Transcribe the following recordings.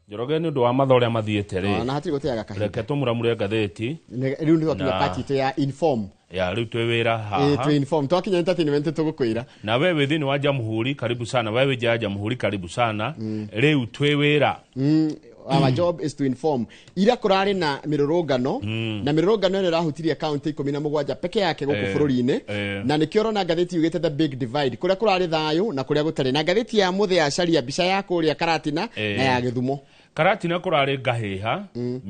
Njoroge, nĩ ũndũ wa mathaa ũrĩa mathiĩte rĩ, Na hatirĩ gũteaga kahinda. Reke tũmũramure ngathĩti. Rĩu nĩ twakinya part itũ ya inform. Ya rĩu twĩ wĩra haha. Twĩ inform, twakinya entertainment tũgũkwĩra. Na we wĩ thĩinĩ wa Jamhuri, karibu sana. We wĩ nja ya Jamhuri, karibu sana. Rĩu twĩ wĩra. Our job is to inform. Ira kũrarĩ na mĩrũrũngano, na mĩrũrũngano ĩno ĩrahutirie kaunti 17 peke yake gũkũ bũrũri-inĩ. Na nĩkĩo ũrona ngathĩti yugĩte "The Big Divide", kũrĩa kũrarĩ thayũ na kũrĩa gũtarĩ. Na ngathĩti ya mũthĩ yacaria mbica ya kũrĩa Karatina na ya Gĩthumo. Karatina kũrarĩ ngahĩha,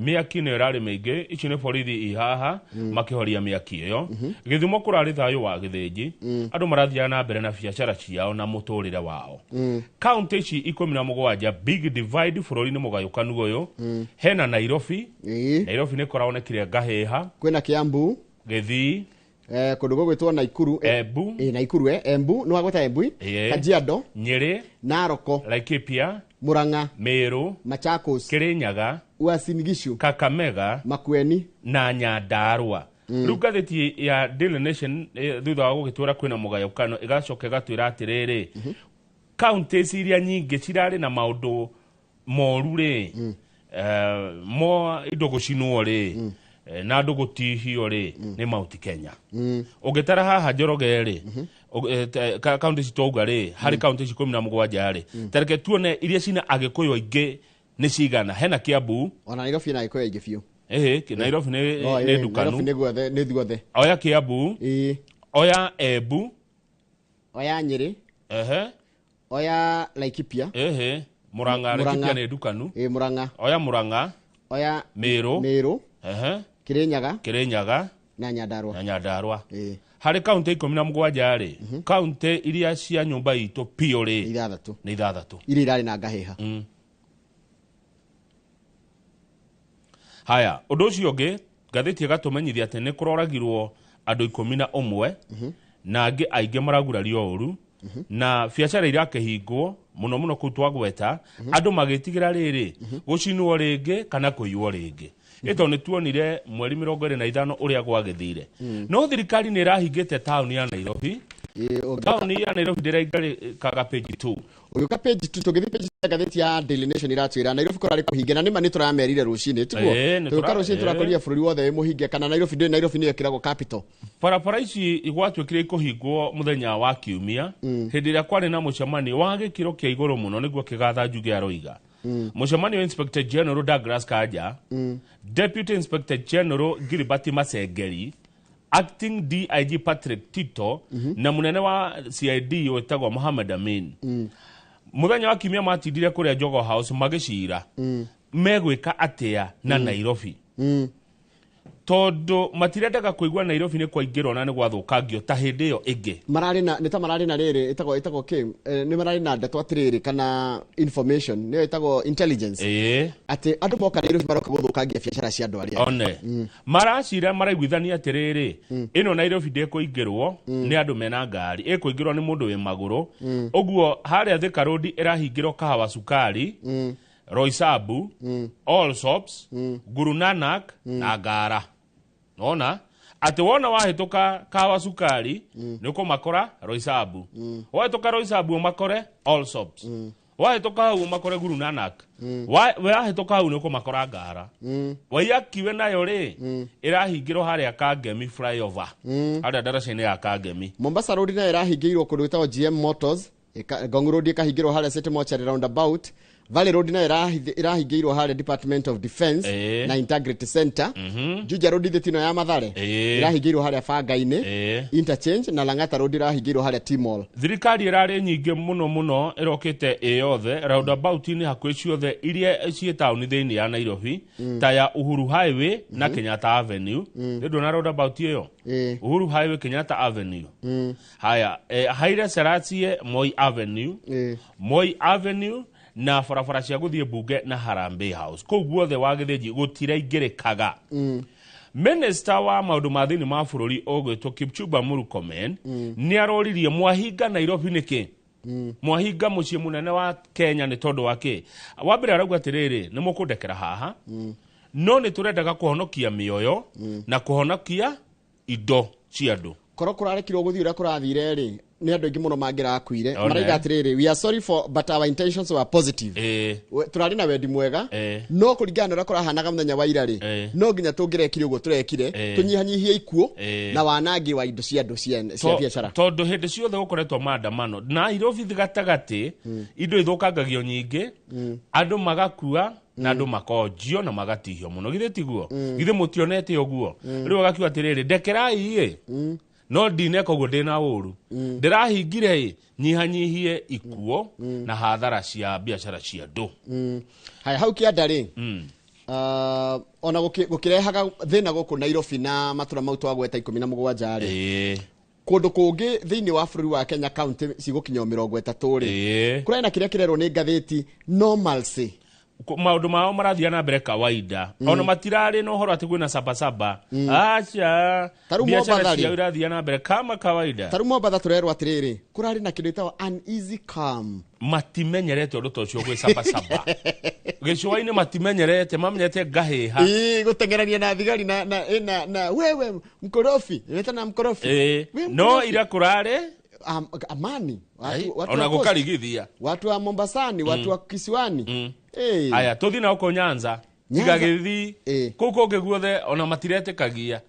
mĩaki nĩyo ĩrarĩ mĩingĩ. Icio nĩ borithi ihaha makĩhoria mĩaki ĩyo. Gĩthumo kũrarĩ thayũ wa gĩthĩnji, andũ marathiaga na mbere na biacara ciao na mũtũrĩre wao. Kaunti ici 17, big divide bũrũri-inĩ, mũgayũkanu ũyũ, hena Nairobi. Nairobi nĩ kũraonekire ngahĩha. Kwĩna Kiambu. Gĩthii. Kũndũ gũgwĩtwo Naikuru. Embu. Naikuru, Embu nĩ wagweta Embu. Kajiado. Nyĩrĩ. Naroko. Laikipia. Murang'a. Meru. Machakos. Kirinyaga. Uasin Gishu. Kakamega. Makueni. Na Nyandarua. Rĩu ngathĩti ya Daily Nation, thutha wa gũgĩtwĩra kwĩna mũgayũkano, ĩgacoka ĩgatwĩra atĩrĩrĩ, counties iria nyingĩ cirarĩ na maũndũ moru rĩ, mo indo gũcinwo rĩ, na andũ gũtihio rĩ, nĩ Mount Kenya. Ũngĩtara haha, Njoroge rĩ, kaunti ici twauga rĩ, harĩ kaunti ici 17 rĩ, tareke tuone iria cina Agĩkũyũ aingĩ nĩ cigana. Hena Kiambu. Ona Nairobi na Agĩkũyũ aingĩ biũ. Ĩhĩ, Nairobi nĩ No, nĩ ndukanu. Nairobi nĩ guothe, nĩ guothe. Oya Kiambu. Oya Embu. Oya Nyĩrĩ. Oya Laikipia. Ĩhĩ, Murang'a. Murang'a. Laikipia nĩ ndukanu. Murang'a. Oya Murang'a. Oya Meru. Meru. Kirinyaga. Kirinyaga. Na Nyandarua. Na Nyandarua. Harĩ kaunti 17 rĩ, kaunti iria cia nyũmba itũ biũ rĩ, 6. Nĩ 6. Iria irarĩ na ngahĩha. Haya, ũndũ ũcio ũngĩ, ngathĩti ĩgatũmenyithia atĩ nĩ kũroragirwo andũ 11 na angĩ aingĩ maragurario ũru, na biacara irakĩhingwo mũno mũno kũu twagweta, andũ magĩtigĩra rĩrĩ gũcinwo rĩngĩ kana kũiywo rĩngĩ. Ĩto nĩ tuonire mweri 25 ũrĩa gwagĩthire, no thirikari nĩ ĩrahingĩte taũni ya Nairobi. Taũni ya Nairobi ndĩraingarĩkaga, page 2. Ũgĩũka page 2, tũgĩthiĩ page ya ngathĩti ya Daily Nation, iratwĩra Nairobi kũrarĩ kũhinge, na nĩma nĩ tũramerire rũcinĩ, tiguo? Nĩ Tũgĩũka rũcinĩ, tũrakorire bũrũri wothe wĩ mũhinge, kana Nairobi ndĩ, Nairobi nĩyo ĩkĩragwo capital. Barabara ici gwatuĩkire ikũhingwo mũthenya wa Kiumia, hĩndĩ ĩrĩa kwarĩ na mũcemanio wa gĩkĩro kĩa igũrũ mũno, nĩguo Kĩgatha Njuge aroiga, mũcemanio wa Inspector General Douglas Kanja, Deputy Inspector General Gilbert Masengeri, Acting DIG Patrick Tito na mũnene wa CID wĩtagwo Mohamed Amin. Mũthenya wa Kiumia matindire kũrĩa Jogoo House magĩcira megwĩka atĩa na Nairobi, tondũ matirendaga kũigua Nairobi nĩ kwaingĩrwo na nĩ gwathũkangio ta hĩndĩ ĩyo ĩngĩ. Mararĩ na, nĩ ta mararĩ na rĩrĩ, ĩtagwo kĩ, nĩ mararĩ na ndeto atĩrĩrĩ, kana information nĩyo ĩtagwo intelligence, atĩ andũ moka Nairobi maroka gũthũkangia biacara cia andũ arĩa One maracira maraiguithania atĩrĩrĩ, ĩno Nairobi ndĩkũingĩrwo nĩ andũ mena ngari, ĩkũingĩrwo nĩ mũndũ wĩ magũrũ. Ũguo harĩa Thika Road ĩrahingĩrwo Kahawa Sukari, Roysambu, Allsops, Guru Nanak na Ngara. Nona atĩ wona wahĩtũka Kahawa Sukari nĩ ũkũmakora Roysambu, wahĩtũka Roysambu ũmakore Allsops, wahĩtũka hau ũmakore Guru Nanak, wahĩtũka hau nĩ ũkũmakora Ngara. Waiyakiwe nayo rĩ, ĩrahingĩrwo harĩa Kangemi flyover, harĩa ndaraca-inĩ ya Kangemi. Mombasa Road nayo ĩrahingĩirwo kũndũ gwĩtagwo GM Motors. Ngong Road ĩkahingĩrwo harĩa City Mortuary roundabout. Valley Road nayo ĩrahingĩirwo harĩa Department of Defence na Integrity Center. Juja Road thĩ ya Mathare ĩrahingĩirwo harĩa Banga-inĩ interchange, na Lang'ata Road ĩrahingĩirwo harĩa T-Mall. Thirikari ĩrarĩ nyingĩ mũno mũno, ĩrokĩte ĩ yothe roundabout-inĩ hakuhĩ ciothe iria ciĩ taũni thĩinĩ ya Nairobi, ta ya Uhuru Highway na Kenyatta Avenue. Nĩ ndũna roundabout ĩyo? Uhuru Highway, Kenyatta Avenue. Haya, Haile Selassie, Moi Avenue, Moi Avenue na barabara cia gũthiĩ mbunge na Harambee House, kũu guothe wa Gĩthĩnji gũtiraingĩrĩkaga. Minista wa maũndũ ma thĩinĩ ma bũrũri ũgwĩtwo Kipchumba Murkomen nĩ aroririe, mwahinga Nairobi nĩkĩ? Mwahinga mũciĩ mũnene wa Kenya nĩ tondũ wa kĩ? Wa mbere arauga atĩrĩrĩ, nĩ mũkũndekera haha, no nĩ tũrendaga kũhonokia mĩoyo na kũhonokia indo cia andũ. Korwo kũrarekirwo gũthiĩ ũrĩa kũrathire rĩ, nĩ andũ aingĩ mũno mangĩrakuire. One. Maraiga atĩrĩrĩ, we are sorry for but our intentions were positive. Tũrarĩ na wendi mwega, no kũringana na ũrĩa kũrahanaga mũthenya wa ira rĩ, no nginya tũngĩrekire ũguo tũrekire, tũnyihanyihie ikuũ na wanangi wa indo cia andũ cia biacara. Tondũ hĩndĩ ciothe gũkoretwo maandamano Nairobi gatagatĩ, indo ithũkangagio nyingĩ, andũ magakua na andũ makonjio na magatihio mũno. Githĩ tiguo? Githĩ mũtionete ũguo? Rĩu agakiuga atĩrĩrĩ, ndekerai ĩ, no ndineka ũguo ndĩna ũru, ndĩrahingire ĩ nyihanyihie ikuo na hathara cia biacara cia andũ. Haya, hau kĩanda rĩ, ona gũkĩrehaga thĩna gũkũ Nairobi na matũra mau twagweta 17 rĩ, kũndũ kũngĩ thĩinĩ wa bũrũri wa Kenya, kaunti cigũkinya o 30 rĩ, kũrarĩ na kĩrĩa kĩrerwo nĩ ngathĩti normalcy. Maũndũ mao marathiĩ na mbere kawaida, ona matirarĩ na ũhoro atĩ kwĩna sabasaba, aca. Ta rĩu Biacara Mombatha rĩ. ciao irathiĩ na mbere kama kawaida. Ta rĩu Mombatha tũrerwo atĩrĩrĩ, kũrarĩ na kĩndũ gĩtagwo uneasy calm. Matimenyerete ũndũ ta ũcio gwĩ sabasaba gĩcũa-inĩ, matimenyerete, mamenyerete ngahĩha. Ĩĩ, gũteng'erania na thigari na ĩ, na wewe mkorofi, na mkorofi. We No mkorofi. ira kũrarĩ Amani watu ona wa coast, gũkarigithia. Watu wa Mombasani, watu wa kisiwani. Aya, tũthiĩ na gũkũ Nyanza. Nyanza. Tiga gĩthii kũu kũngĩ guothe ona matiretĩkagia.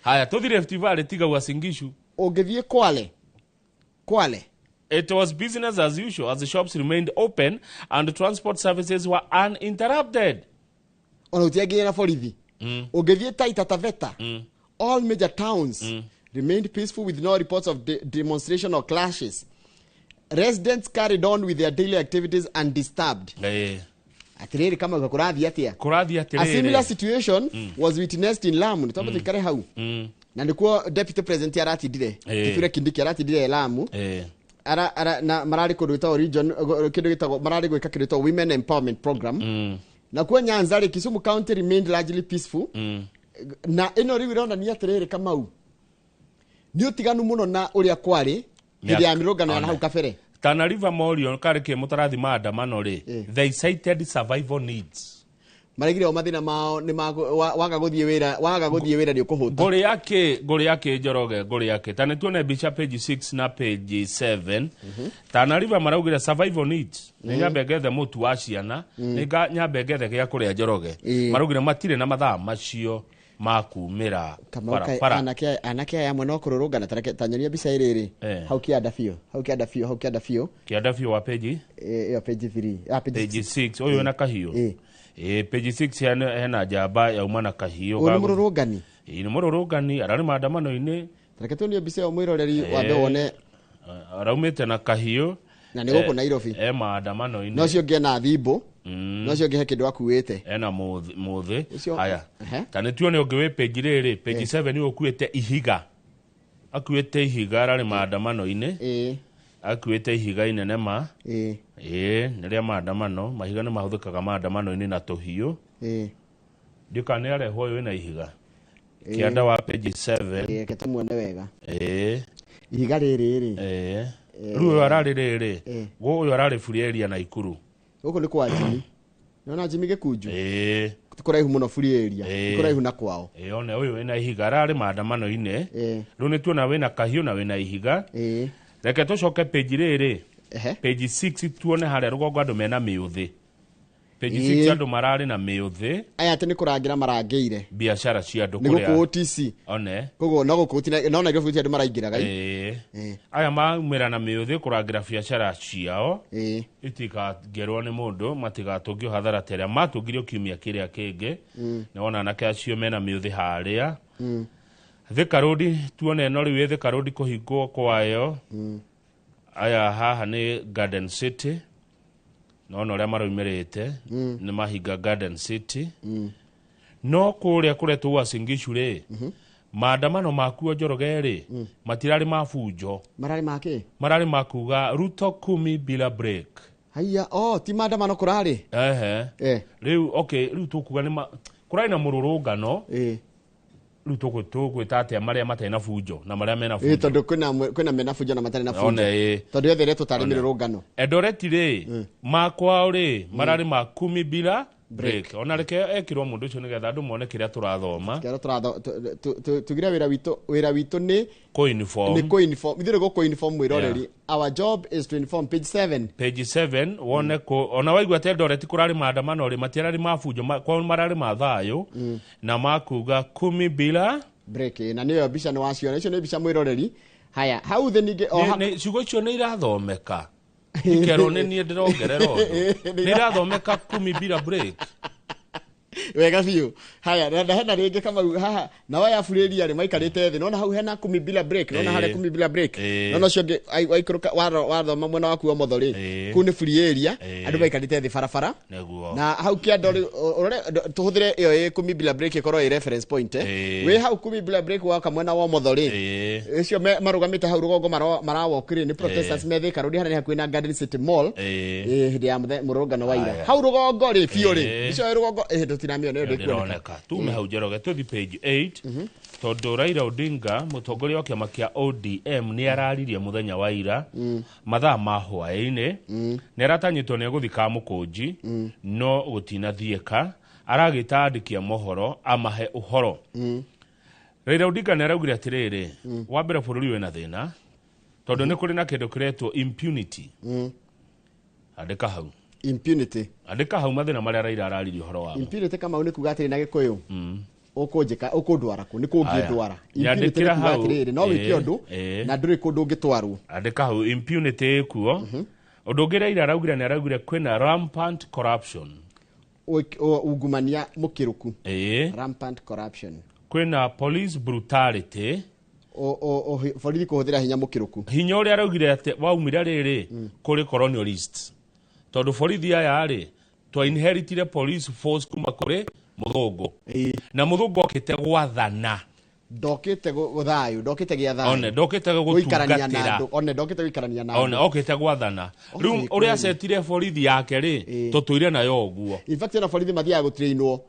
Haya, tũthiĩ Rift Valley, tiga Uasin Gishu. Ũngĩthiĩ Kwale, Kwale. It was business as usual as the shops remained open and transport services were uninterrupted. Ona gũtiangĩrĩ na borithi. Ũngĩthiĩ Taita Taveta, all major towns remained peaceful with no reports of demonstration or clashes. Residents carried on with their daily activities undisturbed. Atĩrĩrĩ, kama kũrathiĩ atĩa? Kũrathiĩ A similar atĩrĩrĩ. situation was witnessed in Lamu. Nĩ twamba tũikare hau, na nĩkuo deputy president aratindire. Kithure Kindiki aratindire Lamu. Ara, na mararĩ kũndũ gwĩtagwo region, kĩndũ gĩtagwo, mararĩ gwĩka kĩndũ gĩtagwo women empowerment program. Na kuo Nyanza rĩ, Kisumu County remained largely peaceful. Na ĩno rĩu ĩronania atĩrĩrĩ, Kamau, nĩ ũtiganu mũno na ũrĩa kwarĩ hĩndĩ ya mĩrũngano ya na hau kabere. Tana River morio karĩ kĩ mũtarathi maandamano rĩ, they cited survival needs. Maregire o mathĩna mao nĩ waga gũthiĩ wĩra, waga gũthiĩ wĩra nĩ ũkũhũta. Ngũrĩ akĩ, ngũrĩ akĩ, Njoroge, ngũrĩ akĩ? Ta nĩ tuone mbica page 6 na page 7. Tana River maraugire survival needs, nĩ nyambe ngethe mũtu wa ciana, nĩ nyambe ngethe gĩa kũrĩa, Njoroge. Maraugire matirĩ na mathaa macio ma kumĩra Kamau kaĩ barabara. Anake aya amwe no kũrũrũngana. Ta nyonia mbica ĩrĩrĩ. Hau kĩanda biũ, hau kĩanda biũ, hau kĩanda biũ. Kĩanda biũ wa page? Ĩyo page 3, ah, page Page 6, ũyũ wĩna kahiũ. Page 6 hena njamba yauma na kahiũ. Ũyũ nĩ mũrũrũngani. Ĩĩ, nĩ mũrũrũngani, ararĩ maandamano-inĩ. Reke tuonie mbica ĩyo mwĩroreri wambe wone. Araumĩte na kahiũ. Na nĩ gũkũ Nairobi. E maandamano-inĩ. No ũcio ũngĩ ena thimbo, no ũcio ũngĩ he kĩndũ akuĩte. Ena mũthĩ mũthĩ. Haya, ta nĩ tuone ũngĩ wĩ page rĩrĩ, page 7, ũyũ ũkuĩte ihiga, akuĩte ihiga, ararĩ maandamano-inĩ. Akuĩte ihiga inene ma. Ĩĩ, nĩ rĩa maandamano. Mahiga nĩ mahũthĩkaga maandamano-inĩ na tũhiũ. Ndika nĩ arehwo ũyũ wĩna ihiga kĩanda wa page 7. Ĩĩ, reke tũmuone wega. Ihiga rĩrĩ rĩ. Ĩĩ, rĩu ũyũ ararĩ rĩrĩ, ũyũ ararĩ free area Naikuru. Gũkũ nĩ kwa Jimmy, nĩwona Jimmy Gĩkunju? Ĩĩ. Ti kũraihu mũno free area. Ti kũraihu na kwao. Ĩĩ, one ũyũ wĩna ihiga ararĩ maandamano-inĩ. Rĩu nĩ tuona wĩna kahiũ na wĩna ihiga. Reke tũcoke page rĩrĩ, page 6, tuone harĩa rũgongo andũ mena mĩũthĩ, page 6, andũ mararĩ na mĩũthĩ. Aya atĩ nĩ kũrangĩra marangĩire biacara cia andũ nĩ gũkũ kũrĩa OTC. One. Koguo no gũkũ no Nairobi gũtirĩ andũ maraingĩra gai. Aya maumĩra na mĩũthĩ kũrangĩra biacara ciao itikangerwo nĩ mũndũ, matigatũngio hathara ta ĩrĩa matũngirio kiumia kĩrĩa kĩngĩ. Nĩ wona anake acio mena mĩũthĩ harĩa Thika Road. Tuone ĩno rĩu ĩ Thika Road kũhingwo kwayo. Aya haha nĩ Garden City, nona ũrĩa maraumĩrĩte nĩ mahinga Garden City. No kũrĩa kũretwo Uasin Gishu rĩ, maandamano makuo, Njoroge, rĩ, matirarĩ ma bunjo. Mararĩ makĩ? Mararĩ ma kuga Ruto kumi bila break. Haiya, oh, ti maandamano kũrarĩ. Ehe. Rĩu okay, rĩu tũkuga nĩ kũrarĩ na mũrũrũngano. Rĩu tũgwĩta atĩa marĩa matarĩ na bunjo na marĩa mena bunjo? Tondũ kwĩna mena bunjo na matarĩ na bunjo. One, ĩĩ. Tondũ yothe ĩretwo tarĩ mĩrũrũngano. Eldoret rĩ, makwao rĩ, mararĩ ma kumi bila Break. Ona reke ekirwo mundu ucio nigetha andu mone kiria turathoma. Kĩrĩa tugire wĩra witũ nĩ Kũ-inform. Nĩ kũ-inform, ithuĩ nĩ gũkũ-inform mwĩroreri. Our job is to inform. Page 7. Page 7, wone kũ ona waigua atĩ Eldoret kũrarĩ maandamano rĩ, matiararĩ ma bunjo, kwao mararĩ ma thayũ na makuga kumi bila break. Na nĩyo mbica nĩ waciona, icio nĩ mbica mwĩroreri. Haya, hau thĩ ningĩ o Ciugo icio nĩ irathomeka, ikerwo nĩ niĩ ndĩrongerera ũndũ, nĩ irathomeka kumi bila break. Wega biũ. Haya, na hena rĩngĩ Kamau haha na waya burĩria rĩ maikarĩte thĩ, nona hau hena kumi bila break, nona harĩa kumi bila break. Nona ũcio ũngĩ waikũrũka wathoma mwena waku wa ũmotho rĩ, kũu nĩ free area, andũ maikarĩte thĩ barabara. Na hau kĩando rĩ, ũrore tũhũthĩre ĩyo ĩ kumi bila break ĩkorwo ĩ reference point, eh. Wĩ hau kumi bila break waka mwena wa ũmotho rĩ, ũcio marũgamĩte hau rũgongo marawalk rĩ, nĩ protesters me Thika Road, harĩa nĩ hakuhĩ na Garden City Mall. Hĩndĩ ya mũrũrũngano wa ira. Hau rũgongo rĩ biũ rĩ, icio ĩ rũgongo tũtinamĩona, ĩyo ndĩkuoneka. Ndĩroneka. Tume hau, Njoroge, tũthi page 8, tondũ Raila Odinga, mũtongoria wa kĩama kĩa ODM, nĩ araririe mũthenya wa ira mathaa ma hwaĩ-inĩ. Nĩ aratanyĩtwo nĩ egũthiĩ Kamũkũnji, no gũtinathiĩka, aragĩta andĩki a mohoro amahe ũhoro. Raila Odinga nĩ araugire atĩrĩrĩ, wa mbere, bũrũri wĩna thĩna tondũ nĩ kũrĩ na kĩndũ kĩretwo impunity. Andĩka hau. Impunity. Andĩka hau mathĩna marĩa Raila araririe ũhoro wamo. Impunity, Kamau, nĩ kuga atĩrĩ na Gĩkũyũ, ũkũnjĩka ũkũndwara kũ nĩ kũngĩndwara. Impunity Nyandĩkĩra nĩ kuga hau. atĩrĩrĩ, no wĩke ũndũ na ndũrĩ kũndũ ũngĩtwarwo. Andĩka hau impunity ĩkuo. Ũndũ ũngĩ Raila araugire, nĩ araugire kwĩna rampant corruption. Ungumania mũkĩrũku. Rampant corruption. Kwĩna police brutality. Borithi kũhũthĩra hinya mũkĩrũku. Hinya ũrĩa araugire atĩ waumire rĩrĩ kũrĩ colonialist, tondũ borithi aya rĩ, twa inheritire police force kuma kũrĩ mũthũngũ, na mũthũngũ okĩte gwathana. Ndokĩte gũthayũ, ndokĩte gĩa thayũ. One ndokĩte gũikarania na gũtungatĩra. Andũ one ndokĩte gũikarania na one andũ. Okĩte gwathana. Rĩu nĩ ũrĩa kweli. acetire borithi yake rĩ, tũtũire nayo ũguo. In fact, ona borithi mathiaga gũtrainwo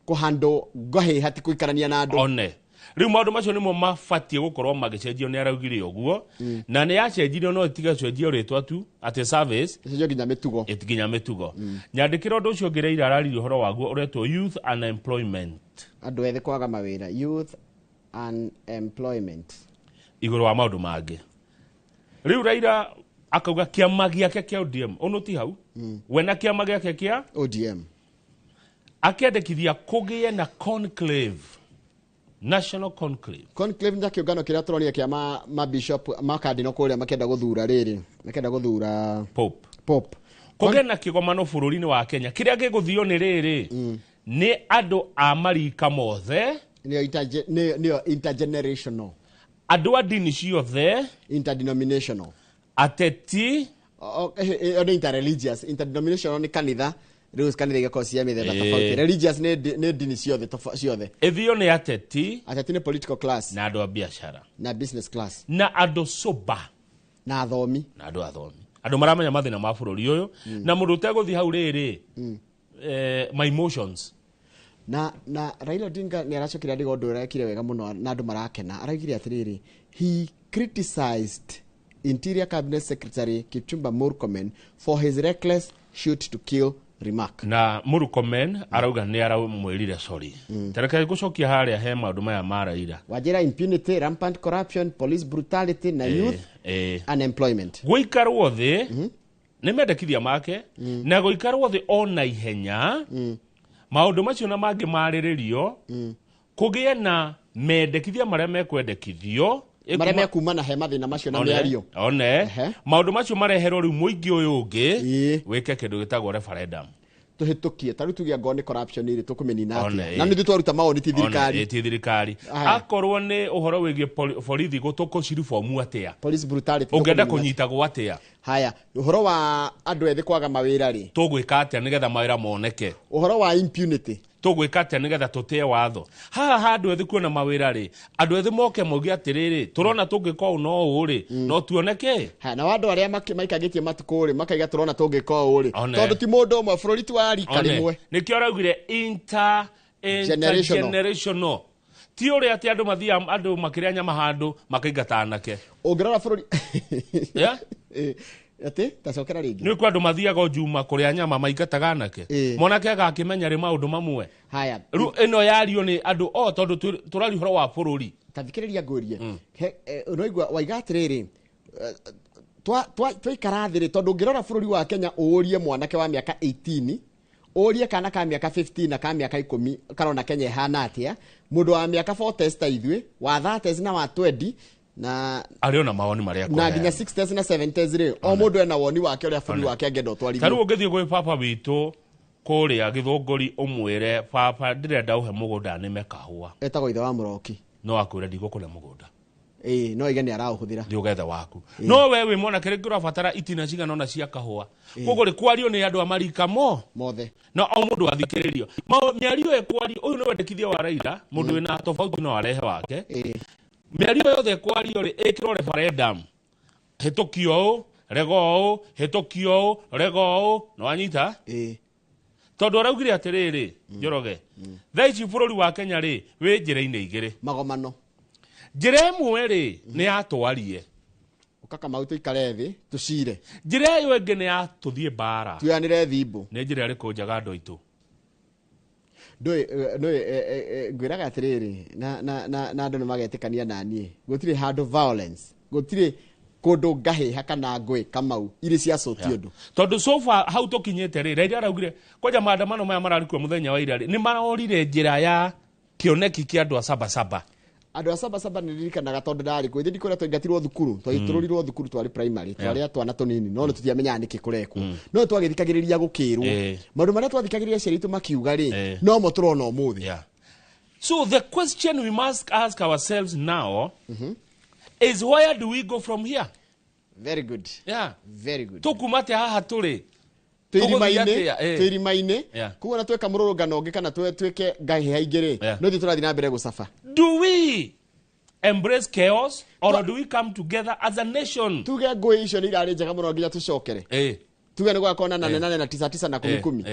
kũhandũ ngahĩha, ti gũikarania na andũ. One rĩu maũndũ macio nĩmo mabatiĩ gũkorwo magĩcenjio. Nĩ araugire ũguo na nĩ yacenjirio, no ĩtige cenjio rĩtwa tu atĩ service. Ĩcenjio nginya mĩtugo. Nginya mĩtugo. Nyandĩkĩra ũndũ ũcio ũngĩ Raila araririe ũhoro waguo ũretwo youth unemployment. Andũ ethĩ kwaga mawĩra, youth unemployment. Igũrũ wa maũndũ mangĩ, rĩu Raila akauga kĩama gĩake kĩa ODM, ũnũ ti hau we na kĩama gĩake kĩa ODM. Akĩendekithia kũgĩe na conclave, national conclave. Conclave nĩ ta kĩũngano kĩrĩa tũronire kĩa ma bishop, ma cardinal kũrĩa makĩenda gũthura rĩrĩ, makĩenda gũthura pope. Pope. Kũgĩe na kĩgomano bũrũri-inĩ wa Kenya kĩrĩa gĩgũthio nĩ rĩrĩ nĩ andũ a marika mothe. Nĩyo nĩyo intergenerational. Andũ a ndini ciothe. Interdenominational. Ateti. Ĩyo nĩ interreligious. Interdenominational nĩ kanitha, rĩu kanitha igakorwo cia mĩthemba tofauti. Religious nĩ ndini ciothe ciothe. Ĩthio nĩ ateti. Ateti nĩ political class. Na andũ a biacara. Na business class. Na andũ soba. Na athomi. Na andũ athomi, andũ maramenya mathĩna ma bũrũri ũyũ, na mũndũ ũtegũthiĩ hau rĩrĩ, my emotions. Na Raila Odinga nĩ aracokire andĩka ũndũ ũrĩa ekire wega mũno na andũ marakena. Araugire atĩrĩrĩ, he criticized Interior Cabinet Secretary Kipchumba Murkomen for his reckless shoot to kill remark. Na Murkomen arauga nĩ aramwĩrire sorry. Tareke ngũcokia harĩa he maũndũ maya ma Raila. Wanjĩra impunity, rampant corruption, police brutality na youth unemployment. Gũikarwo thĩ nĩ mendekithia make, na gũikarwo thĩ ona ihenya maũndũ macio na mangĩ marĩrĩrio, kũgĩe na mendekithia marĩa mekwendekithio. Marĩa mekumana he mathĩna macio na One, mĩario. One maũndũ macio mareherwo rĩu mũingĩ ũyũ ũngĩ wĩke kĩndũ gĩtagwo referendum. Tũhĩtũkie ta rĩu tuge angorwo nĩ corruption rĩ, tũkũmĩnina One, atĩa? Na nĩ ithuĩ twaruta mawoni, ti thirikari. One, ti thirikari. Aya. Akorwo nĩ ũhoro wĩgiĩ borithi gũtũkũciribomu atĩa, Police brutality ũngĩenda tũkũmĩnina. kũnyitagwo atĩa? Haya, ũhoro wa andũ ethĩ kwaga mawĩra rĩ, Tũgwĩka atĩa nĩgetha mawĩra moneke? Ũhoro wa impunity. Tũgwĩka atĩa nĩgetha tũtĩe watho? Haha ha andũ ethĩ kuona mawĩra rĩ, andũ ethĩ moke mauge atĩrĩrĩ, tũrona tũngĩka ũũ no ũũ rĩ, no tuoneke. Haya, na andũ arĩa maikangĩtie matukũ rĩ, makaiga tũrona tũngĩka ũũ rĩ. One. Tondũ ti mũndũ ũmwe, bũrũri ti wa rika One, rĩmwe. Nĩkĩo araugire Generational. intergenerational, ti ũrĩa atĩ andũ mathiaga andũ makĩrĩa nyama handũ makaingata anake. Ũngĩrora bũrũri Yeah? Atĩ tacokera rĩngĩ. Nĩ kwa andũ mathiaga o Juma kũrĩa nyama maingataga anake. Mwanake agakĩmenya rĩ maũndũ mamwe. Haya. Rĩu ĩno yario nĩ andũ o tondũ tũraria ũhoro wa bũrũri. Ta thikĩrĩria ngũrie. Ũraigua waiga atĩrĩrĩ, twaikara thĩ rĩ, tondũ ũngĩrora bũrũri wa Kenya ũrie mwanake wa mĩaka 18, ũrie kana ka mĩaka 15 na ka mĩaka 10 karona Kenya ĩhana atĩa, mũndũ wa mĩaka 40 ta ithuĩ, wa 30 na wa 20 na arĩ ona mawoni marĩa na nginya akũheana. 60s na 70s rĩ, o mũndũ ena woni wake ũrĩa bũrũri wake angĩenda ũtwarithio. Ta rĩu ũngĩthiĩ gwĩ baba witũ kũrĩa Gĩthũngũri ũmwĩre baba ndĩrenda ũhe mũgũnda nĩme kahũa, Etagwo ithe wa Mũroki. No akwĩre ndigũkũhe mũgũnda. Ĩĩ, no aige nĩ araũhũthĩra. Thiĩ ũgethe waku. No we wĩ mwanake rĩngĩ ũrabatara itina cigana ũna cia kahũa. Koguo rĩ, kwario nĩ andũ a marika mo mothe. Na o mũndũ athikĩrĩrio. Mĩario ĩkwario, ũyũ nĩ wendekithia wa Raila, mũndũ wĩna tofauti no arehe wake. Mĩario yothe ĩkwario rĩ, ĩkĩrwo referendum. Hĩtũkio ũũ, rega ũũ, hĩtũkio ũũ, rega ũũ, nĩ wanyita? Tondũ araugire atĩrĩrĩ, Njoroge, thaa ici bũrũri wa Kenya rĩ, wĩ njĩra-inĩ igĩrĩ. Magomano. Njĩra ĩmwe rĩ, nĩ ya twarie. Ũka Kamau tũikare thĩ, tũcire. Njĩra ĩyo ĩngĩ nĩ ya tũthiĩ mbara. Tuoyanĩre thimũ. Nĩ njĩra ĩrĩkũ njega andũ aitũ? Ndũĩ, ndũĩ, ngwĩraga atĩrĩrĩ, na andũ nĩ magetĩkania na niĩ. Gũtirĩ handũ violence, gũtirĩ kũndũ ngahĩha kana ngũĩ Kamau irĩ cia cũti ũndũ. Tondũ so far hau tũkinyĩte rĩ, Raila araugire kwanja maandamano maya mararĩ kuo mũthenya wa ira rĩ, nĩ marorire njĩra ya kĩoneki kĩa andũ a Sabasaba. Andũ a Sabasaba nĩ ririkanaga tondũ ndarĩ kuo. Ithuĩ ndikũrĩa twaingatirwo thukuru, twaitũrũrirwo thukuru twarĩ primary, twarĩ a twana tũnini, no nĩ tũtiamenyaga nĩkĩ kũrekwo. No twagĩthikagĩrĩria gũkĩrwo. Maũndũ marĩa twathikagĩrĩria aciari aitũ makiuga rĩ, no mo tũrona ũmũthĩ. So the question we must ask ourselves now is where do we go from here? Very good. Very good. Tũkuma atĩa haha tũrĩ? Twĩ Tũgũthiĩ atĩa? irima-inĩ. Koguo na tweka mũrũrũngano ũngĩ kana twĩke ngahĩha ingĩ rĩ, no ithuĩ tũrathiĩ na mbere gũcaba. Do we embrace chaos or do we come together as a nation? Tuge ngũĩ icio nĩ irarĩ njega mũno nginya tũcokere. Tuge nĩ gũgakorwo na nane nane na tisa tisa na kumi kumi.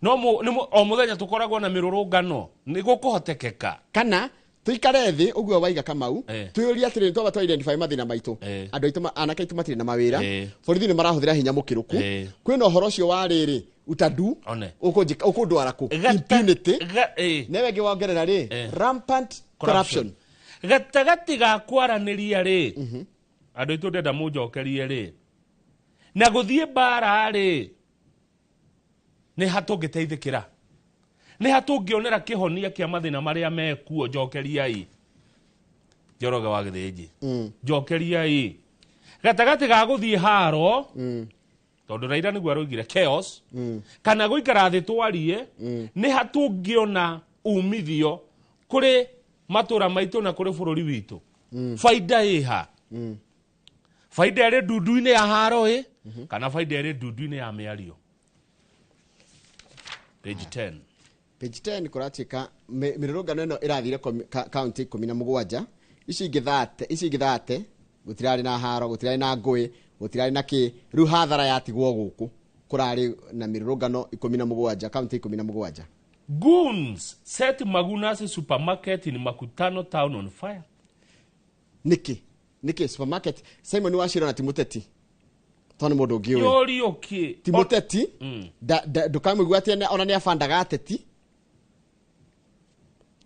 No nĩ o mũthenya tũkoragwo na mĩrũrũngano, nĩ gũkũhotekeka. Kana tuikare thĩ ũguo waiga Kamau, twĩyũrie atĩrĩrĩ, twamba twa identify mathĩna maitũ. Andũ aitũ anake aitũ matirĩ na mawĩra. Borithi nĩ marahũthĩra hinya mũkĩrũku. Kwĩna ũhoro ũcio wa rĩrĩ, utadu, ũkũndwara kũ? Impunity. Newe ĩngĩ wongerera rĩ, rampant corruption. Corruption. Gatagatĩ ga kwaranĩria rĩ, andũ aitũ ndenda mũnjokerie rĩ, na gũthiĩ mbara rĩ, nĩ ha tũngĩteithĩkĩra? Nĩ ha tũngĩonera kĩhonia kĩa mathĩna marĩa mekuo? Njokeriai. Njoroge wa Gĩthĩnji. Njokeriai. Gatagatĩ ga gũthiĩ haro, tondũ Raila nĩguo aroigire chaos, kana gũikara thĩ twarie, nĩ ha tũngĩona umithio kũrĩ matũra maitũ na kũrĩ bũrũri witũ? Baida ĩha? Baida ĩrĩ ndundu-inĩ ya haro ĩ, kana baida ĩrĩ ndundu-inĩ ya mĩario? Page 10. Page 10 kũratuĩka mĩrũrũngano ĩno ĩrathire county ikũmi na mũgwanja. Ici ingĩ thate, ici ingĩ thate, gũtirarĩ na haro, gũtirarĩ na ngũĩ, gũtirarĩ na kĩ. Rĩu hathara yatigwo gũkũ. Kũrarĩ na mĩrũrũngano ikũmi na mũgwanja, county ikũmi na mũgwanja. Goons set Magunas supermarket in Makutano town on fire. Nĩkĩ? Nĩkĩ supermarket? Simon Wachira na ti mũteti. Tondũ nĩ mũndũ ũngĩ ũyũ. Yũrio kĩ? Ti mũteti. Ndũkamũigua atĩ ona nĩ abandaga ateti.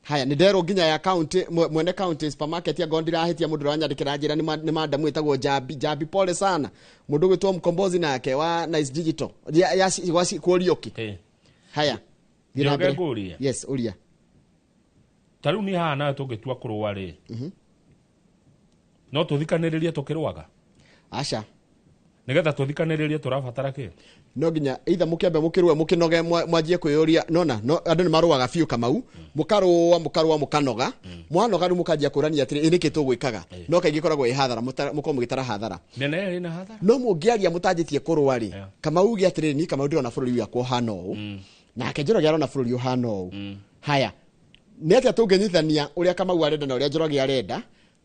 Haya, nĩ nderwo nginya ya county, mwene county supermarket ya Gondi ndirahitia mũndũ ũranyandĩkĩra njĩra nĩ madamu ĩtagwo Jambi, Jambi pole sana. Mũndũ ũgwĩtwo Mkombozi nake wa Nice Digital. Ya, ya, wa kuorio kĩ? Haya. Thiĩ na Njoke mbere. ngũrie. Yes, ũria. Ta rĩu niĩ haha nawe tũngĩtua kũrũa rĩ, no tũthikanĩrĩrie tũkĩrũaga? Aca. Nĩgetha tũthikanĩrĩrie tũrabatara kĩ? No nginya either mũkĩambe mũkĩrũe mũkĩnoge mwanjie kwĩyũria, nona, no, andũ nĩ marũaga biũ Kamau, mũkarũa, mũkarũa, mũkanoga. Mwanoga rĩu mũkanjia kũrania atĩrĩ, ĩ nĩkĩ tũgwĩkaga? No kaingĩ ĩkoragwo ĩ hathara, mũkorwo mũgĩtara hathara. Mĩena ĩyo ĩna hathara? No mũngĩaria mũtanjĩtie kũrũa rĩ, Kamau uge atĩrĩrĩ, niĩ Kamau ndĩrona bũrũri wakwa ũhana ũũ. Nake Njoroge arona bũrũri ũhana ũũ. Haya, nĩ atĩa tũngĩnyitithania ũrĩa Kamau arenda na ũrĩa Njoroge arenda,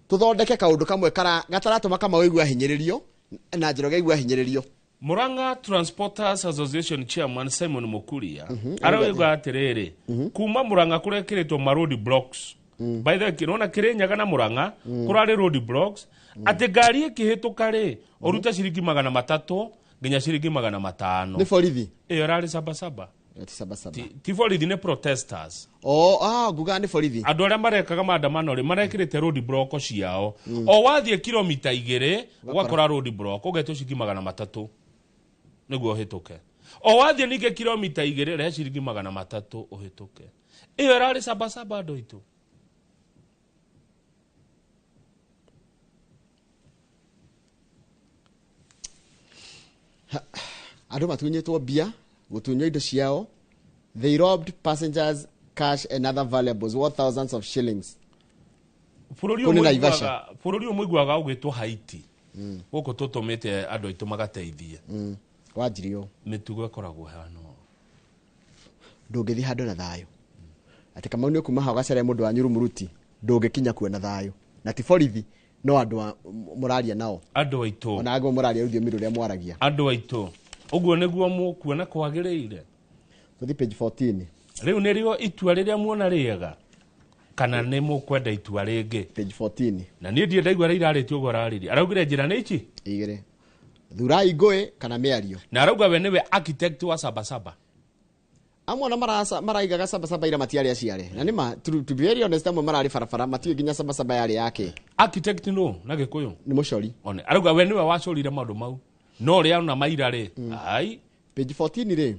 tũthondeke kaũndũ kamwe gataratũma Kamau aigue ahinyĩrĩrio na Njoroge aigue ahinyĩrĩrio. Murang'a Transporters Association Chairman Simon Mukuria arauga atĩrĩrĩ, kuma Murang'a kũrekĩrĩtwo ma road blocks. By the way, nĩwona Kĩrĩnyaga na Murang'a kũrarĩ road blocks. Atĩ ngari ĩkĩhĩtũka rĩ, ũrute ciringi 300 nginya ciringi 500. Nĩ borithi. Ĩyo ĩrarĩ Sabasaba. Ati Sabasaba. Ti borithi, nĩ protesters. Oh, ah, nguga nĩ borithi. Andũ arĩa marekaga maandamano rĩ, marekĩrĩte road block ciao. O wathiĩ kilomita 2 ũgakora road block, ũgetio ciringi 300 nĩguo ũhĩtũke. O wathiĩ ningĩ kilomita 2, rehe ciringi 300 ũhĩtũke. Ĩyo ĩrarĩ Sabasaba, andũ aitũ. Andũ matunyĩtwo mbia, gũtunywo indo ciao. They robbed passengers cash and other valuables worth thousands of shillings. Bũrũri Kũu ũyũ nĩ Naivasha. bũrũri ũyũ mũiguaga ũgĩtwo Haiti, gũkũ tũtũmĩte andũ aitũ magateithie. Wanjirio. Mĩtugo ĩkoragwo ĩhana ũũ. Ndũngĩthiĩ handũ na thayũ, atĩ Kamau nĩ ũkuma hau gacere mũndũ wa Nyurumuruti, ndũngĩkinya kuo na thayũ, na ti borithi, no andũ mũraria nao. Andũ aitũ. Ona angĩ mũraria rũthiomi rũrĩa mwaragia. Andũ aitũ, ũguo nĩguo mũkuona kwagĩrĩire? Tũthiĩ page 14. Rĩu nĩrĩo itua rĩrĩa muona rĩega, kana nĩ mũkwenda itua rĩngĩ? Page 14. Na niĩ ndirĩ ndaigua rĩira arĩtie ũguo araririe, araugire njĩra nĩ ici igĩrĩ: thurai ngũĩ kana mĩario. Na arauga we nĩwe architect wa Sabasaba. Amwe ona maraigaga Sabasaba ira matiarĩ aciare, na nĩma, to be very honest, amwe mararĩ barabara matiũĩ nginya Sabasaba yarĩ yake. Architect no na Gĩkũyũ? Nĩ mũcori. One arauga we nĩwe wacorire maũndũ mau, no ũrĩa ona maira rĩ, ai. Page 14 rĩ,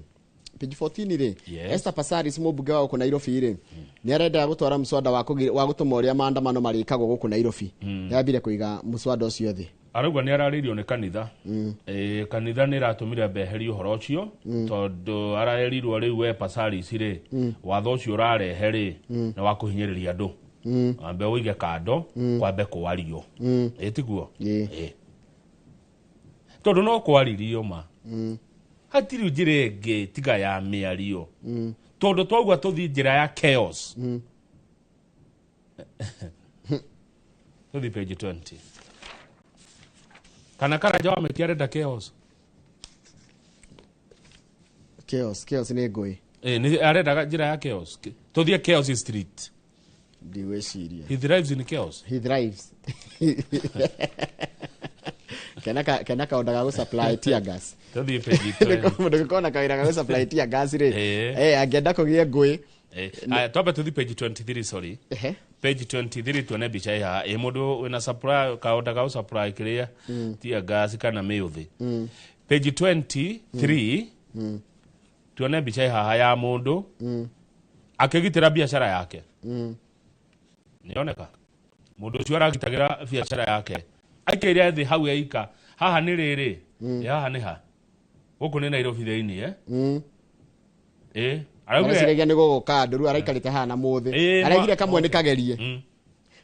page 14 rĩ. Yes. Esther Passaris, mũmbunge wa gũkũ Nairobi rĩ, nĩ arenda gũtwara mũswada wa gũtũma ũrĩa maandamano marĩkagwo gũkũ Nairobi. Yambire kũiga mũswada ũcio thĩ. Arauga nĩ ararĩirio nĩ kanitha. Kanitha nĩ ĩratũmire mbeherie ũhoro ũcio, tondũ araerirwo rĩu we Passaris rĩ, watho ũcio ũrarehe rĩ, nĩ wa kũhinyĩrĩria andũ, wambe ũige kando, kwambe kwario. Ĩ tiguo? Ĩĩ. Ĩ. Tondũ no kwaririo ma, hatirĩ njĩra ĩngĩ tiga ya mĩario, tondũ twauga tũthiĩ njĩra ya chaos. Tũthiĩ page 20. Kana Karanja wa Meti arenda chaos? Chaos, chaos nĩ ngũĩ. Eh, nĩ arendaga njĩra ya chaos, tũthiĩ chaos street. Ndigwĩciria. He thrives in chaos. He thrives. Kena kaũndũ ga gũ-supply tear gas. Tũthiĩ page 20. Mũndũ gĩkorwo na kawĩra ga gũ-supply tear gas rĩ, Ĩĩ. angĩenda kũgĩe ngũĩ. Aya, twambe tũthiĩ page 23, sorry. Page 23, tuone mbica ĩ haha ĩ mũndũ wĩna supply kaũndũ ga gũ-supply kĩrĩa tear gas kana mĩũthĩ. Page 23, tuone mbica ĩ haha ya mũndũ akĩgitĩra biacara yake. Nĩoneka mũndũ ũcio aragitagĩra biacara yake, aikaire thĩ hau eika. Haha nĩ rĩrĩ, ĩ haha nĩ ha gũkũ nĩ Nairobi thĩinĩ, eh? Ĩ araugire Areciragia nĩ gũgũka andũ, rĩu araikarĩte haha na mũthĩ. Ĩĩ, Araigire kamwe nĩ kagerie.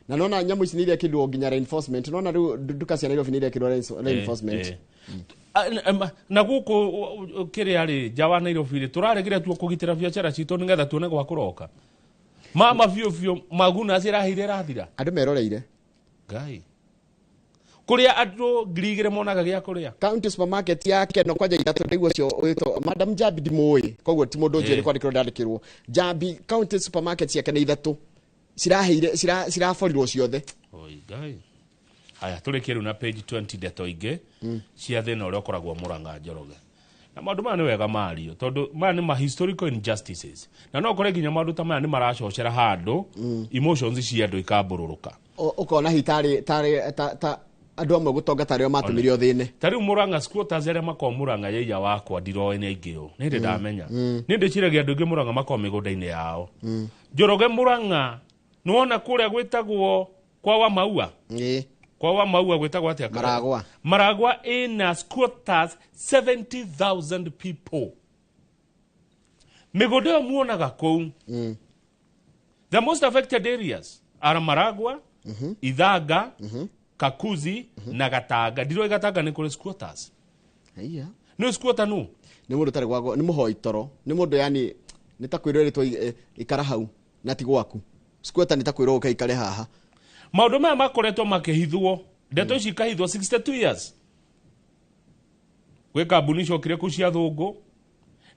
Na nona nyamũ ici nĩ irekĩrirwo nginya reinforcement. Nona rĩu nduka cia Nairobi nĩ irekĩrwo reinforcement. Na gũkũ kĩrĩa rĩ, nja wa Nairobi rĩ, tũraregire tuo kũgitĩra biacara citũ nĩgetha tuone gwa kũroka mama biũ biũ. Maguna ciraheire ĩrathira. Andũ meroreire. Ngai, kũrĩa andũ 2,000 monaga gĩa kũrĩa. County supermarket ya Keno kwanja ithatũ, ndaigua ũcio wĩtwo Madam Njambi, ndimũĩ, koguo ti mũndũ njũĩ nĩ kwandĩkĩrwo ndandĩkĩrwo. Njambi county supermarket ciake nĩ ithatũ ciraheire, ciraborirwo ciothe. Oi Ngai. Haya, tũrĩkie rĩu na page 20, ndeto ingĩ cia thĩna ũrĩa ũkoragwo Mũrang'a, Njoroge. Na maũndũ maya nĩ wega mario, tondũ maya nĩ ma historical injustices, na no ũkore nginya maũndũ ta maya nĩ maracocera handũ emotions cia andũ ikambũrũrũka. Ũkona hi tarĩ tarĩ ta andũ amwe gũtonga tarĩo matũmire ũthĩne. Ta rĩu Mũrang'a squatters arĩa makoragwo Mũrang'a yaiya wakwa, ndiroĩ nĩ aingĩ ũ, nĩ hĩndĩ ndamenya nĩ ndĩciragia andũ aingĩ Mũrang'a makoragwo mĩgũnda-inĩ yao. Njoroge, Mũrang'a, nĩwona kũrĩa gwĩtagwo kwa wa Maua? Ĩĩ. Kwa wa Maua gwĩtagwo atĩa? Maragwa. Maragwa ĩna squatters 70,000 people. Mĩgũnda ĩyo muonaga kũu, the most affected areas are Maragwa, Ithanga, Kakuzi na Gatanga. Ndiroĩ Gatanga nĩ kũrĩ squatters. Haiya. Nĩ squatter nũ? Nĩ mũndũ ũtarĩ gwakwa, nĩ mũhoi toro, nĩ mũndũ yani nĩ ta kwĩrwo ĩrĩtwo ikara hau na ti gwaku. Squatter nĩ ta kwĩrwo ũke ikare haha. Maũndũ maya makoretwo makĩhithwo, ndeto ici ikahithwo 62 years. Gwĩ kambuni icokire kũu cia thũngũ,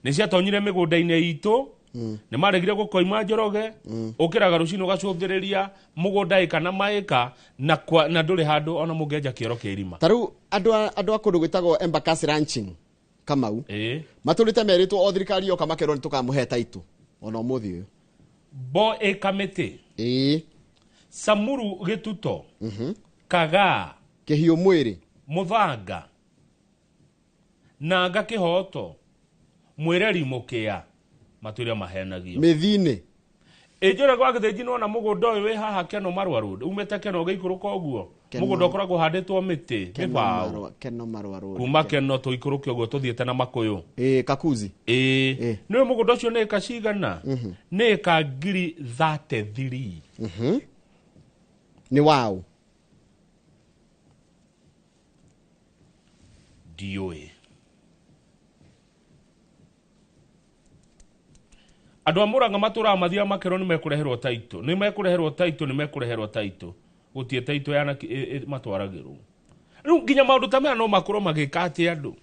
nĩ ciatonyire mĩgũnda-inĩ itũ. Nĩ maregire gũkoima Njoroge. Ũkĩraga rũcinĩ ũgacũthĩrĩria mũgũnda ĩka na maĩka na na ndũrĩ handũ ona mũngĩenja kĩoro kĩa irima. Ta rĩu andũ a kũndũ gwĩtagwo Embakasi Ranching Kamau matũrĩte merĩtwo o thirikari yoka makerwo nĩ tũkamũhe taitũ ona ũmũthĩ ũyũ. Bo ĩka mĩtĩ. Samuru Gĩtuto. Kagaa. Kĩhiũ mwĩrĩ. Mũthanga. Nanga Kĩhoto. Mwĩreri Mũkĩa. Matũire mahenagio. Mĩthinĩ. Ĩnjũre gwa Gĩthĩnji nĩwona mũgũnda ũyũ wĩ haha Keno Marua Road. Umĩte Keno ũgĩikũrũka ũguo. Mũgũnda ũkoragwo ũhandĩtwo mĩtĩ, mĩbaũ. Keno Marua Road. Kuma Keno tũikũrũke ũguo tũthiĩte na Makũyũ. Kakuzi. Nĩũĩ mũgũnda ũcio nĩ ĩka cigana? Nĩ ĩka 33,000. Nĩ waũ? Ndiũĩ. Andũ a Murang'a matũraga mathiaga makerwo nĩ mekũreherwo taitũ. Nĩ mekũreherwo taitũ, nĩ mekũreherwo taitũ. Gũtirĩ taitũ yana matwaragĩrwo. Rĩu nginya maũndũ ta maya no makorwo magĩka atĩ andũ.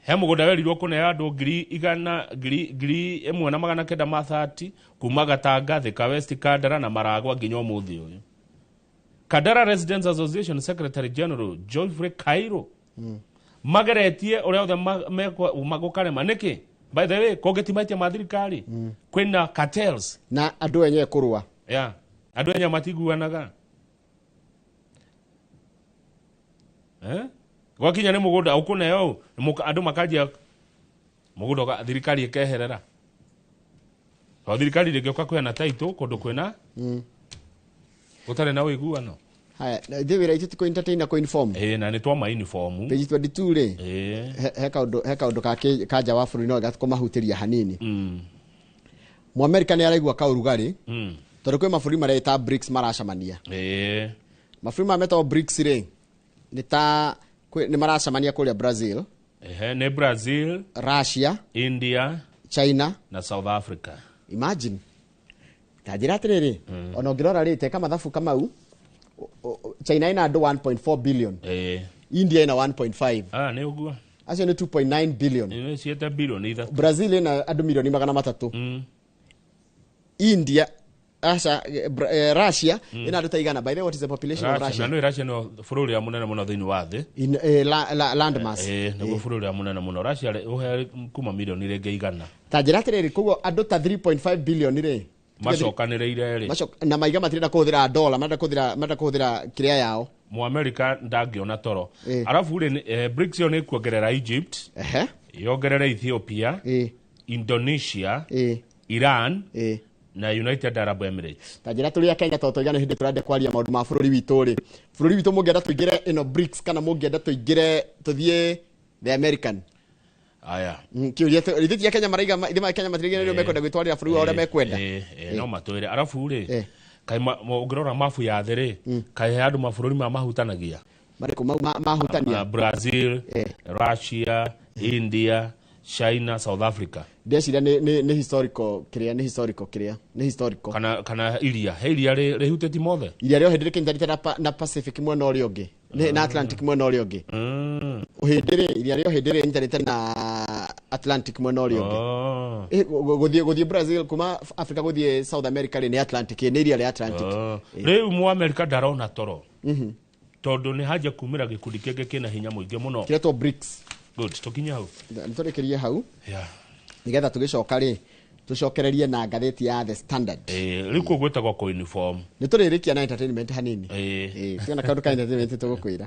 He mũgũnda werirwo kũneo andũ 100,000, 1,930 kuma Gatanga, Thika West, Kandara na Maragwa nginya ũmũthĩ ũyũ. Kandara Residents Association Secretary General Geoffrey Cairo mageretie ũrĩa othe magũkarema nĩkĩ? By the way, kũngĩtimaitia ma thirikari kwĩna cartels na andũ enyewe kũrũa. Yeah. Andũ enyewe matiguanaga. Gwakinya nĩ mũgũnda ũkũneo andũ makanjia mũgũnda thirikari ĩkeherera. To thirikari ndĩngĩũka kũheana taitũ kũndũ kwĩna gũtarĩ na ũiguano. Haya, ithuĩ wĩra witũ ti kũ-entertain na kũ-inform. Na nĩ twama uniform. Page 22 rĩ. He kaũndũ ka nja wa bũrũri no gakũmahutĩria hanini. Mũamerika nĩ araigua kaũrugarĩ. Tondũ kwĩ mabũrũri mareta BRICS maracemania. Mabũrũri maya metagwo BRICS rĩ, nĩ ta nĩ maracemania kũrĩa Brazil. Nĩ Brazil, Russia, India, China na South Africa. Imagine. Ta njĩra atĩrĩrĩ, ona ũngĩrora rĩ, teka mathabu Kamau, China ina andũ 1.4 billion. India ina 1.5. Nĩ ũguo. Acio nĩ 2.9 billion. Nĩ ciĩte bilioni ithatũ. Brazil ina andũ milioni 300. India, Russia, Russia ina andũ ta igana. By the way, what is the population of Russia? Na nĩ Russia nĩ bũrũri ũrĩa mũnene mũno thĩinĩ wa thĩ. In landmass. Nĩguo bũrũri ũrĩa mũnene mũno. Russia ũhe kuma milioni rĩngĩ igana. Ta njĩra atĩrĩrĩ, koguo andũ ta 3.5 billion rĩ. Macokanĩrĩire rĩ. Na maiga matirenda kũhũthĩra dollar, marenda kũhũthĩra kĩrĩa yao. Mũamerika ndangĩona toro. Arabu rĩ, BRICS ĩyo nĩ kuongerera Egypt. Yongerere Ethiopia. Indonesia. Iran. Na United Arab Emirates. Ta njĩra tũrĩ a Kenya tondũ twaigana hĩndĩ tũrenda kwaria maũndũ ma bũrũri witũ rĩ. Bũrũri witũ mũngĩenda tũingĩre ĩno BRICS kana mũngĩenda tũingĩre tũthiĩ the American. Aya. Kĩũria ithuĩ ti a Kenya maraiga ithuĩ Kenya matirigĩrĩrio mekwenda gwĩtwarĩra bũrũri wao ũrĩa mekwenda. No matwĩre. Arabu rĩ, kaĩ ũngĩrora mabu ya thĩ rĩ, kaĩ he andũ mabũrũri ma mahutanagia. Marĩkũ mau mahutania? Brazil, Russia, India, China, South Africa. Ndeciria nĩ historical kĩrĩa, nĩ historical kĩrĩa, nĩ historical. Kana iria, he iria rĩhutĩtie mothe. Iria rĩothe rĩkĩnyitanĩte na Pacific mwena ũrĩa ũngĩ, na Atlantic mwena ũrĩa ũngĩ. Ũhĩndĩ rĩ, iria rĩa ũhĩndĩ rĩnyitanĩte na Atlantic mwena ũrĩa ũngĩ. Gũthiĩ Brazil kuma Africa gũthiĩ South America rĩ, nĩ Atlantic, nĩ iria rĩa Atlantic. Rĩu Mũamerika ndarona toro. Tondũ nĩ hanjia kumĩra gĩkundi kĩngĩ kĩna hinya mũingĩ mũno. Kĩretwo BRICS. Good, tũkinye hau. Nĩtũrĩkĩrie hau. Nĩgetha tũgĩcoka rĩ, tũcokererie na ngathĩti ya The Standard. Rĩu kũu gwĩtagwo kũ-uniform. Nĩtũrĩrĩkia na entertainment hanini. Tuona kaũndũ ka entertainment tũgũkwĩra.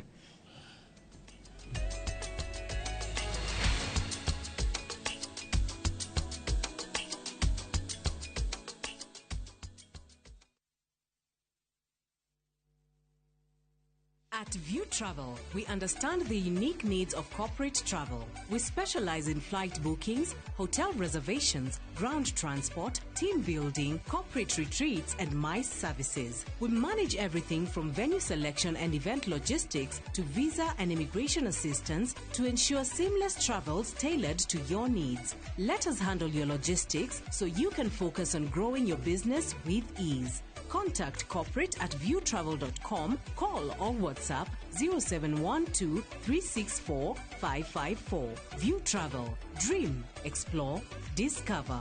At View Travel, we understand the unique needs of corporate travel. We specialize in flight bookings, hotel reservations, ground transport, team building, corporate retreats, and MICE services. We manage everything from venue selection and event logistics to visa and immigration assistance to ensure seamless travels tailored to your needs. Let us handle your logistics so you can focus on growing your business with ease. Contact corporate at viewtravel.com, call or WhatsApp WhatsApp 0712 364 554. View Travel. Dream, explore, discover.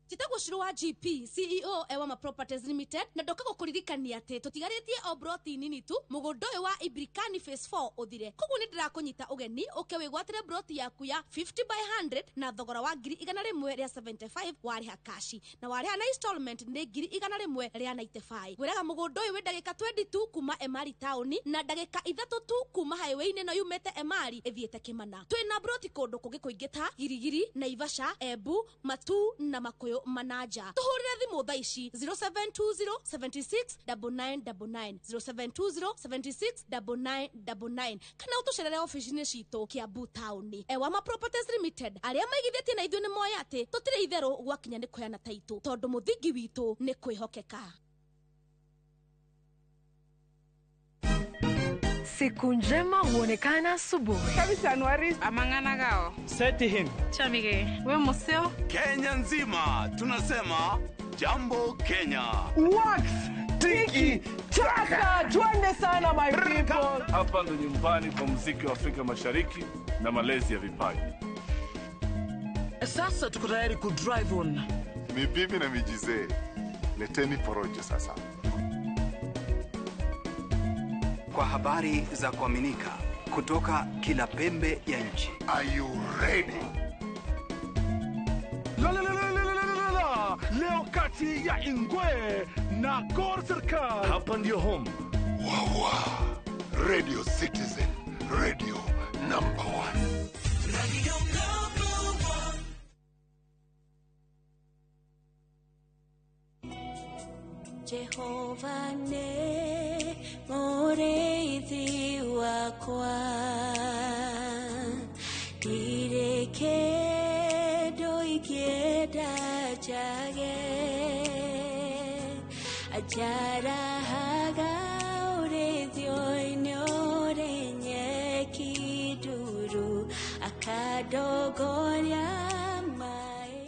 Njĩtagwo Shiro wa GP CEO Ewama Properties Limited na ndoka gũkũririkania atĩ tũtigarĩtie o broti nini tu mũgũnda ũyũ wa Ibrikani Phase 4 ũthire. Koguo nĩ ndĩrakũnyita ũgeni ũke wĩgwatĩre broti yaku ya 50 by 100 na thogora wa 175,000 warĩha kashi na warĩha na installment nĩ 195,000. Ngwĩraga mũgũnda ũyũ wĩ ndagĩka 20 tu kuma Emari taũni na ndagĩka 3 tu kuma highway-inĩ ĩno yumĩte Emari ĩthiĩte Kĩmana. Twĩna broti kũndũ kũngĩ kũingĩ ta Girigiri, Naivasha, Embu, Matu na Makuyu Manaja. Tuhurire thimu thaa ici 0720 76 9999 0720 76 9999 kana utucerere ofici-inĩ citũ Kiambu taũni. Ewama Properties Limited arĩa maigithĩtie na ithuĩ nĩ moĩ atĩ tũtirĩ itherũ gwakinya nĩ kũheana taitũ tondũ mũthingi witũ nĩ kwĩhokeka. Siku njema huonekana asubuhi. Kenya nzima tunasema jambo Kenya. Wax tiki taka, twende sana my people. Hapa ndo nyumbani kwa muziki wa Afrika Mashariki na malezi ya vipaji. Sasa tuko tayari ku drive on. Mibibi na mijizee, leteni porojo sasa. Kwa habari za kuaminika kutoka kila pembe ya nchi. Are you ready? La la la la la la la. Leo kati ya Ingwe na Gor Serikal. Hapa ndio home. Wawa. Radio Citizen, radio number 1. Radio number 1. Jehova ne mũrĩithi wakwa ndirĩ kĩndũ ingĩenda njage anjarahaga ũrĩithio-inĩ ũrĩ nyeki nduru akandongoria.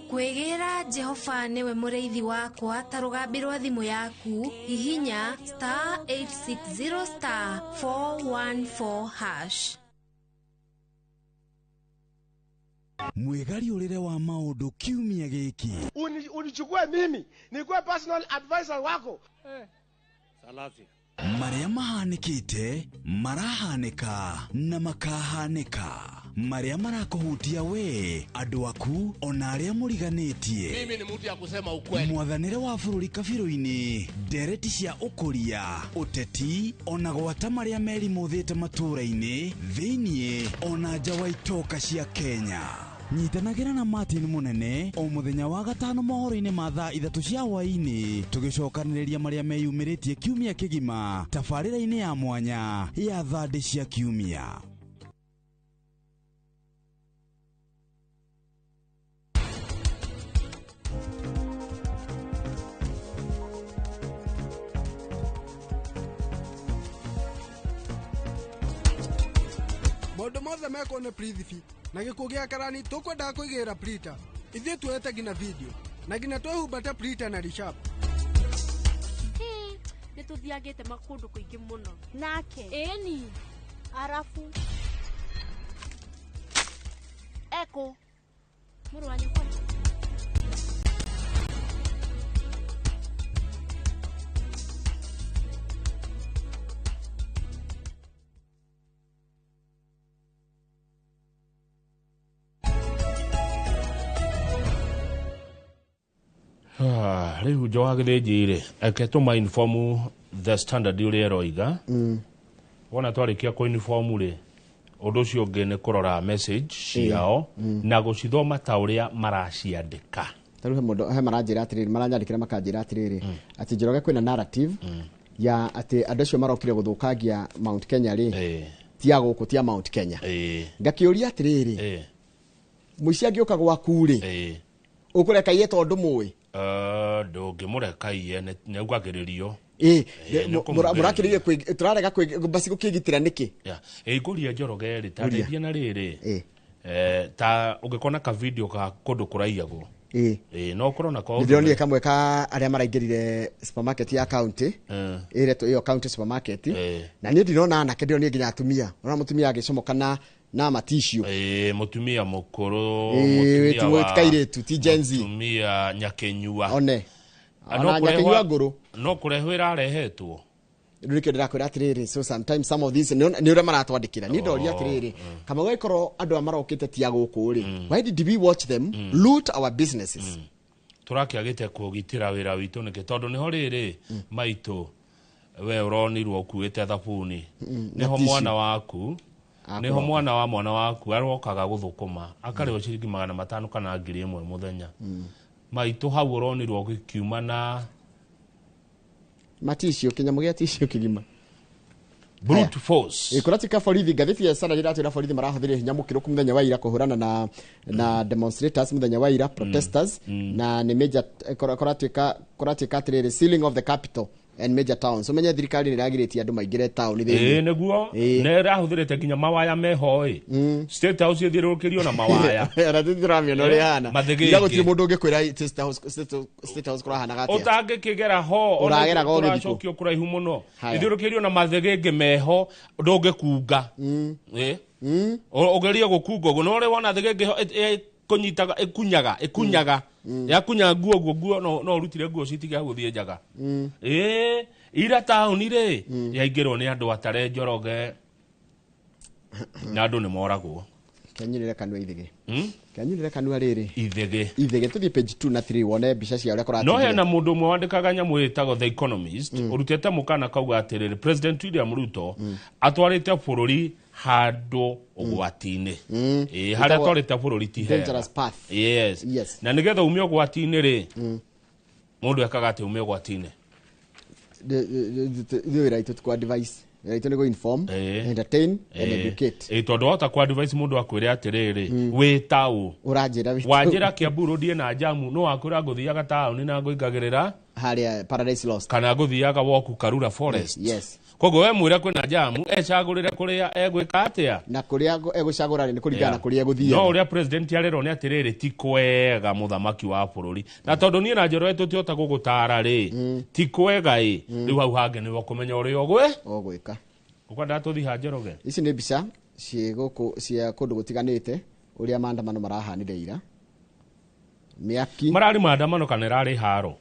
Kwĩgĩra Jehova nĩwe mũrĩithi wakwa ta rũgambi rwa thimũ yaku hihinya star 860 star 414 hash. Mwĩgariũrĩre wa maũndũ kiumia gĩkĩ. Unichukue mimi nikuwe personal advisor wako. Marĩa mahanĩkĩte marahanĩka na makahanĩka, marĩa marakũhutia we, andũ aku ona arĩa mũriganĩtie. Mimi ni mtu ya kusema ukweli. Mwathanĩre wa bũrũri kabirũ-inĩ, ndereti cia ũkũria, ũteti ona gwata marĩa merimũthĩte matũũra-inĩ thĩiniĩ ona nja wa itoka cia Kenya. Nyitanagĩra na Martin Munene o mũthenya wa gatano mohoro-inĩ ma thaa 3 cia hwaĩ-inĩ tũgĩcokanĩrĩria marĩa meyumĩrĩtie kiumia kĩgima tabarĩra-inĩ ya mwanya ya thandĩ cia kiumia. Maũndũ mothe mekwo nĩ Prithvi na gĩkuũ gĩa karani tũkwendaga kũigĩrĩra Prita ithuĩ tuoete nginya video na nginya twehumbate Prita na Rishab. Nĩ tũthiangĩte makũndũ kũingĩ mũno nake ĩni arabu eko mũrũ wa nyũkwa. Rĩu Njoha Gĩthĩnji rĩ eke tũma inform the standard ũrĩa ĩroiga. Wona twarĩkia kũ inform rĩ ũndũ ũcio ũngĩ nĩ kũrora message ciao na gũcithoma ta ũrĩa maraciandĩka. Ta rĩu he mũndũ he maranjĩra atĩrĩrĩ maranyandĩkĩra makanjĩra atĩrĩrĩ atĩ Njoroge kwĩna narrative ya atĩ andũ acio marokire gũthũkangia Mount Kenya rĩ ti a gũkũ ti a Mount Kenya. Ngakĩũria atĩrĩrĩ mũici angĩũka gwaku rĩ ũkũreka iye tondũ mũĩ ndũngĩmũreka iye nĩ augagĩrĩrio. Mũrakĩrĩire tũrarega basi gũkĩgitĩra nĩkĩ? Ngũria Njoroge rĩ ta ndeithia na rĩrĩ ta ũngĩkona ka video ka kũndũ kũraiyagwo Ĩĩ. Ĩĩ, no ũkorwo nako. Nĩ ndĩronire kamwe ka arĩa maraingĩrire supermarket ya county, ĩretwo ĩyo county supermarket, na niĩ ndinona anake, ndĩronire nginya atumia. Ũrona mũtumia agĩcomoka na maticio. Ĩĩ, mũtumia mũkũrũ. Ĩĩ, Mũtumia kairĩtu, ti Gen Z. Mũtumia nyakĩnyua. One. Ah, Ona no kũrehwo- nyakĩnyua ngũrũ. No kũrehwo ĩrarehetwo. Rĩu nĩkĩo ndĩrakwĩra atĩrĩrĩ, so sometimes some of these nĩ ũrĩa maratwandĩkĩra. Niĩ ndoria atĩrĩrĩ, kamau, angĩkorwo andũ aya marokĩte ti a gũkũ rĩ, why did we watch them loot our businesses? Tũrakĩagĩte kũgitĩra wĩra witũ nĩkĩ? Tondũ nĩho rĩrĩ, maitũ, we ũronirwo ũkuĩte thabuni, na nĩho tissue. Mwana waku nĩho Akũroka. mwana wa mwana waku arokaga gũthũkũma, akarĩhwo ciringi 500 kana 1000 mũthenya. Maitũ, hau ũronirwo ũgĩkiuma na Maticio, kĩnyamũ gĩa tissue kĩgima. Brute force. Kũratika borithi, ngathĩti ya Standard iratwĩra borithi marahũthĩrire hinya mũkĩrũku mũthenya wa ira kũhũrana na demonstrators mũthenya wa ira, protesters, na nĩ major kũratuĩka atĩrĩrĩ, sealing of the capital and major towns. Ũmenye thirikari nĩ ĩragirĩtie andũ maingĩre taũni Ĩĩ, thĩinĩ. nĩguo nĩ ĩrahũthĩrĩte nginya mawaya meho ĩ State House ĩthiũrũrũkĩrio na mawaya. Ona tũtiramĩona ũrĩa ĩhana. Mathĩgĩngĩ. Ira gũtirĩ mũndũ ũngĩkwĩra State House kũrahanaga atĩa. Ũtangĩkĩgera ho ona Ũrageraga ũgĩthiĩ kũ? tũracokio kũraihu mũno. Haya. Ĩthiũrũkĩrio na mathĩgĩngĩ meho, ndũngĩkunga. Ĩ. Ũgerie gũkunga ũguo, no ũrĩ wona thĩgĩngĩ ho kũnyitaga, ĩkunyaga, ĩkunyaga, yakunya nguo ũguo, nguo no ũrutire nguo citige gũthiĩ njaga. Ĩ ira taũni rĩ yaingĩrwo nĩ andũ atare Njoroge, na andũ nĩ moragwo. Kenyurĩre kanua ithĩgĩ. Kenyurĩre kanua rĩrĩ. Ithĩgĩ. Ithĩgĩ. Tũthiĩ page 2 na 3 wone mbica cia ũrĩa No kũratindire. hena mũndũ ũmwe wandĩkaga nyamũ ĩtagwo The Economist, ũrutĩte mũkana kauga atĩrĩrĩ, President William Ruto atwarĩte bũrũri handũ ũgwati-inĩ. Ĩĩ, harĩa Ĩtagwo atwarĩte bũrũri ti hega. Dangerous path. Yes. Yes. Na nĩgetha ume ũgwati-inĩ rĩ, mũndũ ekaga atĩ ume ũgwati-inĩ? Ithuĩ wĩra witũ ti kwa advice, wĩra witũ nĩ go inform, entertain and educate. Ĩĩ, tondũ wahota kwa advice mũndũ akwĩre atĩrĩrĩ, wĩ taũ Ũranjĩra witũ. Wanjĩra Kiambu Road ĩna jamu, no wakwĩra ngũthiaga taũni na ngũingagĩrĩra harĩa Paradise Lost kana ngũthiaga woku Karura Forest. Yes. Koguo we mwĩre kwĩna jamu, ecagũrĩre kũrĩa egwĩka atĩa. Na kũrĩa egũcagũra rĩ, nĩ kũringana na kũrĩa No egũthiaga. ũrĩa president arerwo nĩ atĩrĩrĩ, ti kwega mũthamaki wa bũrũri, na tondũ niĩ na Njoroge tũtihota gũgũtara rĩ, ti kwega ĩ. Rĩu hau hangĩ nĩwe ũkũmenya ũrĩa ũgwĩ ũgwĩka. Ũkwendaga tũthiĩ ha, Njoroge? Ici nĩ mbica ciĩ gũkũ cia kũndũ gũtiganĩte, ũrĩa maandamano marahanire ira, mĩaki. Mararĩ maandamano kana ĩrarĩ haro?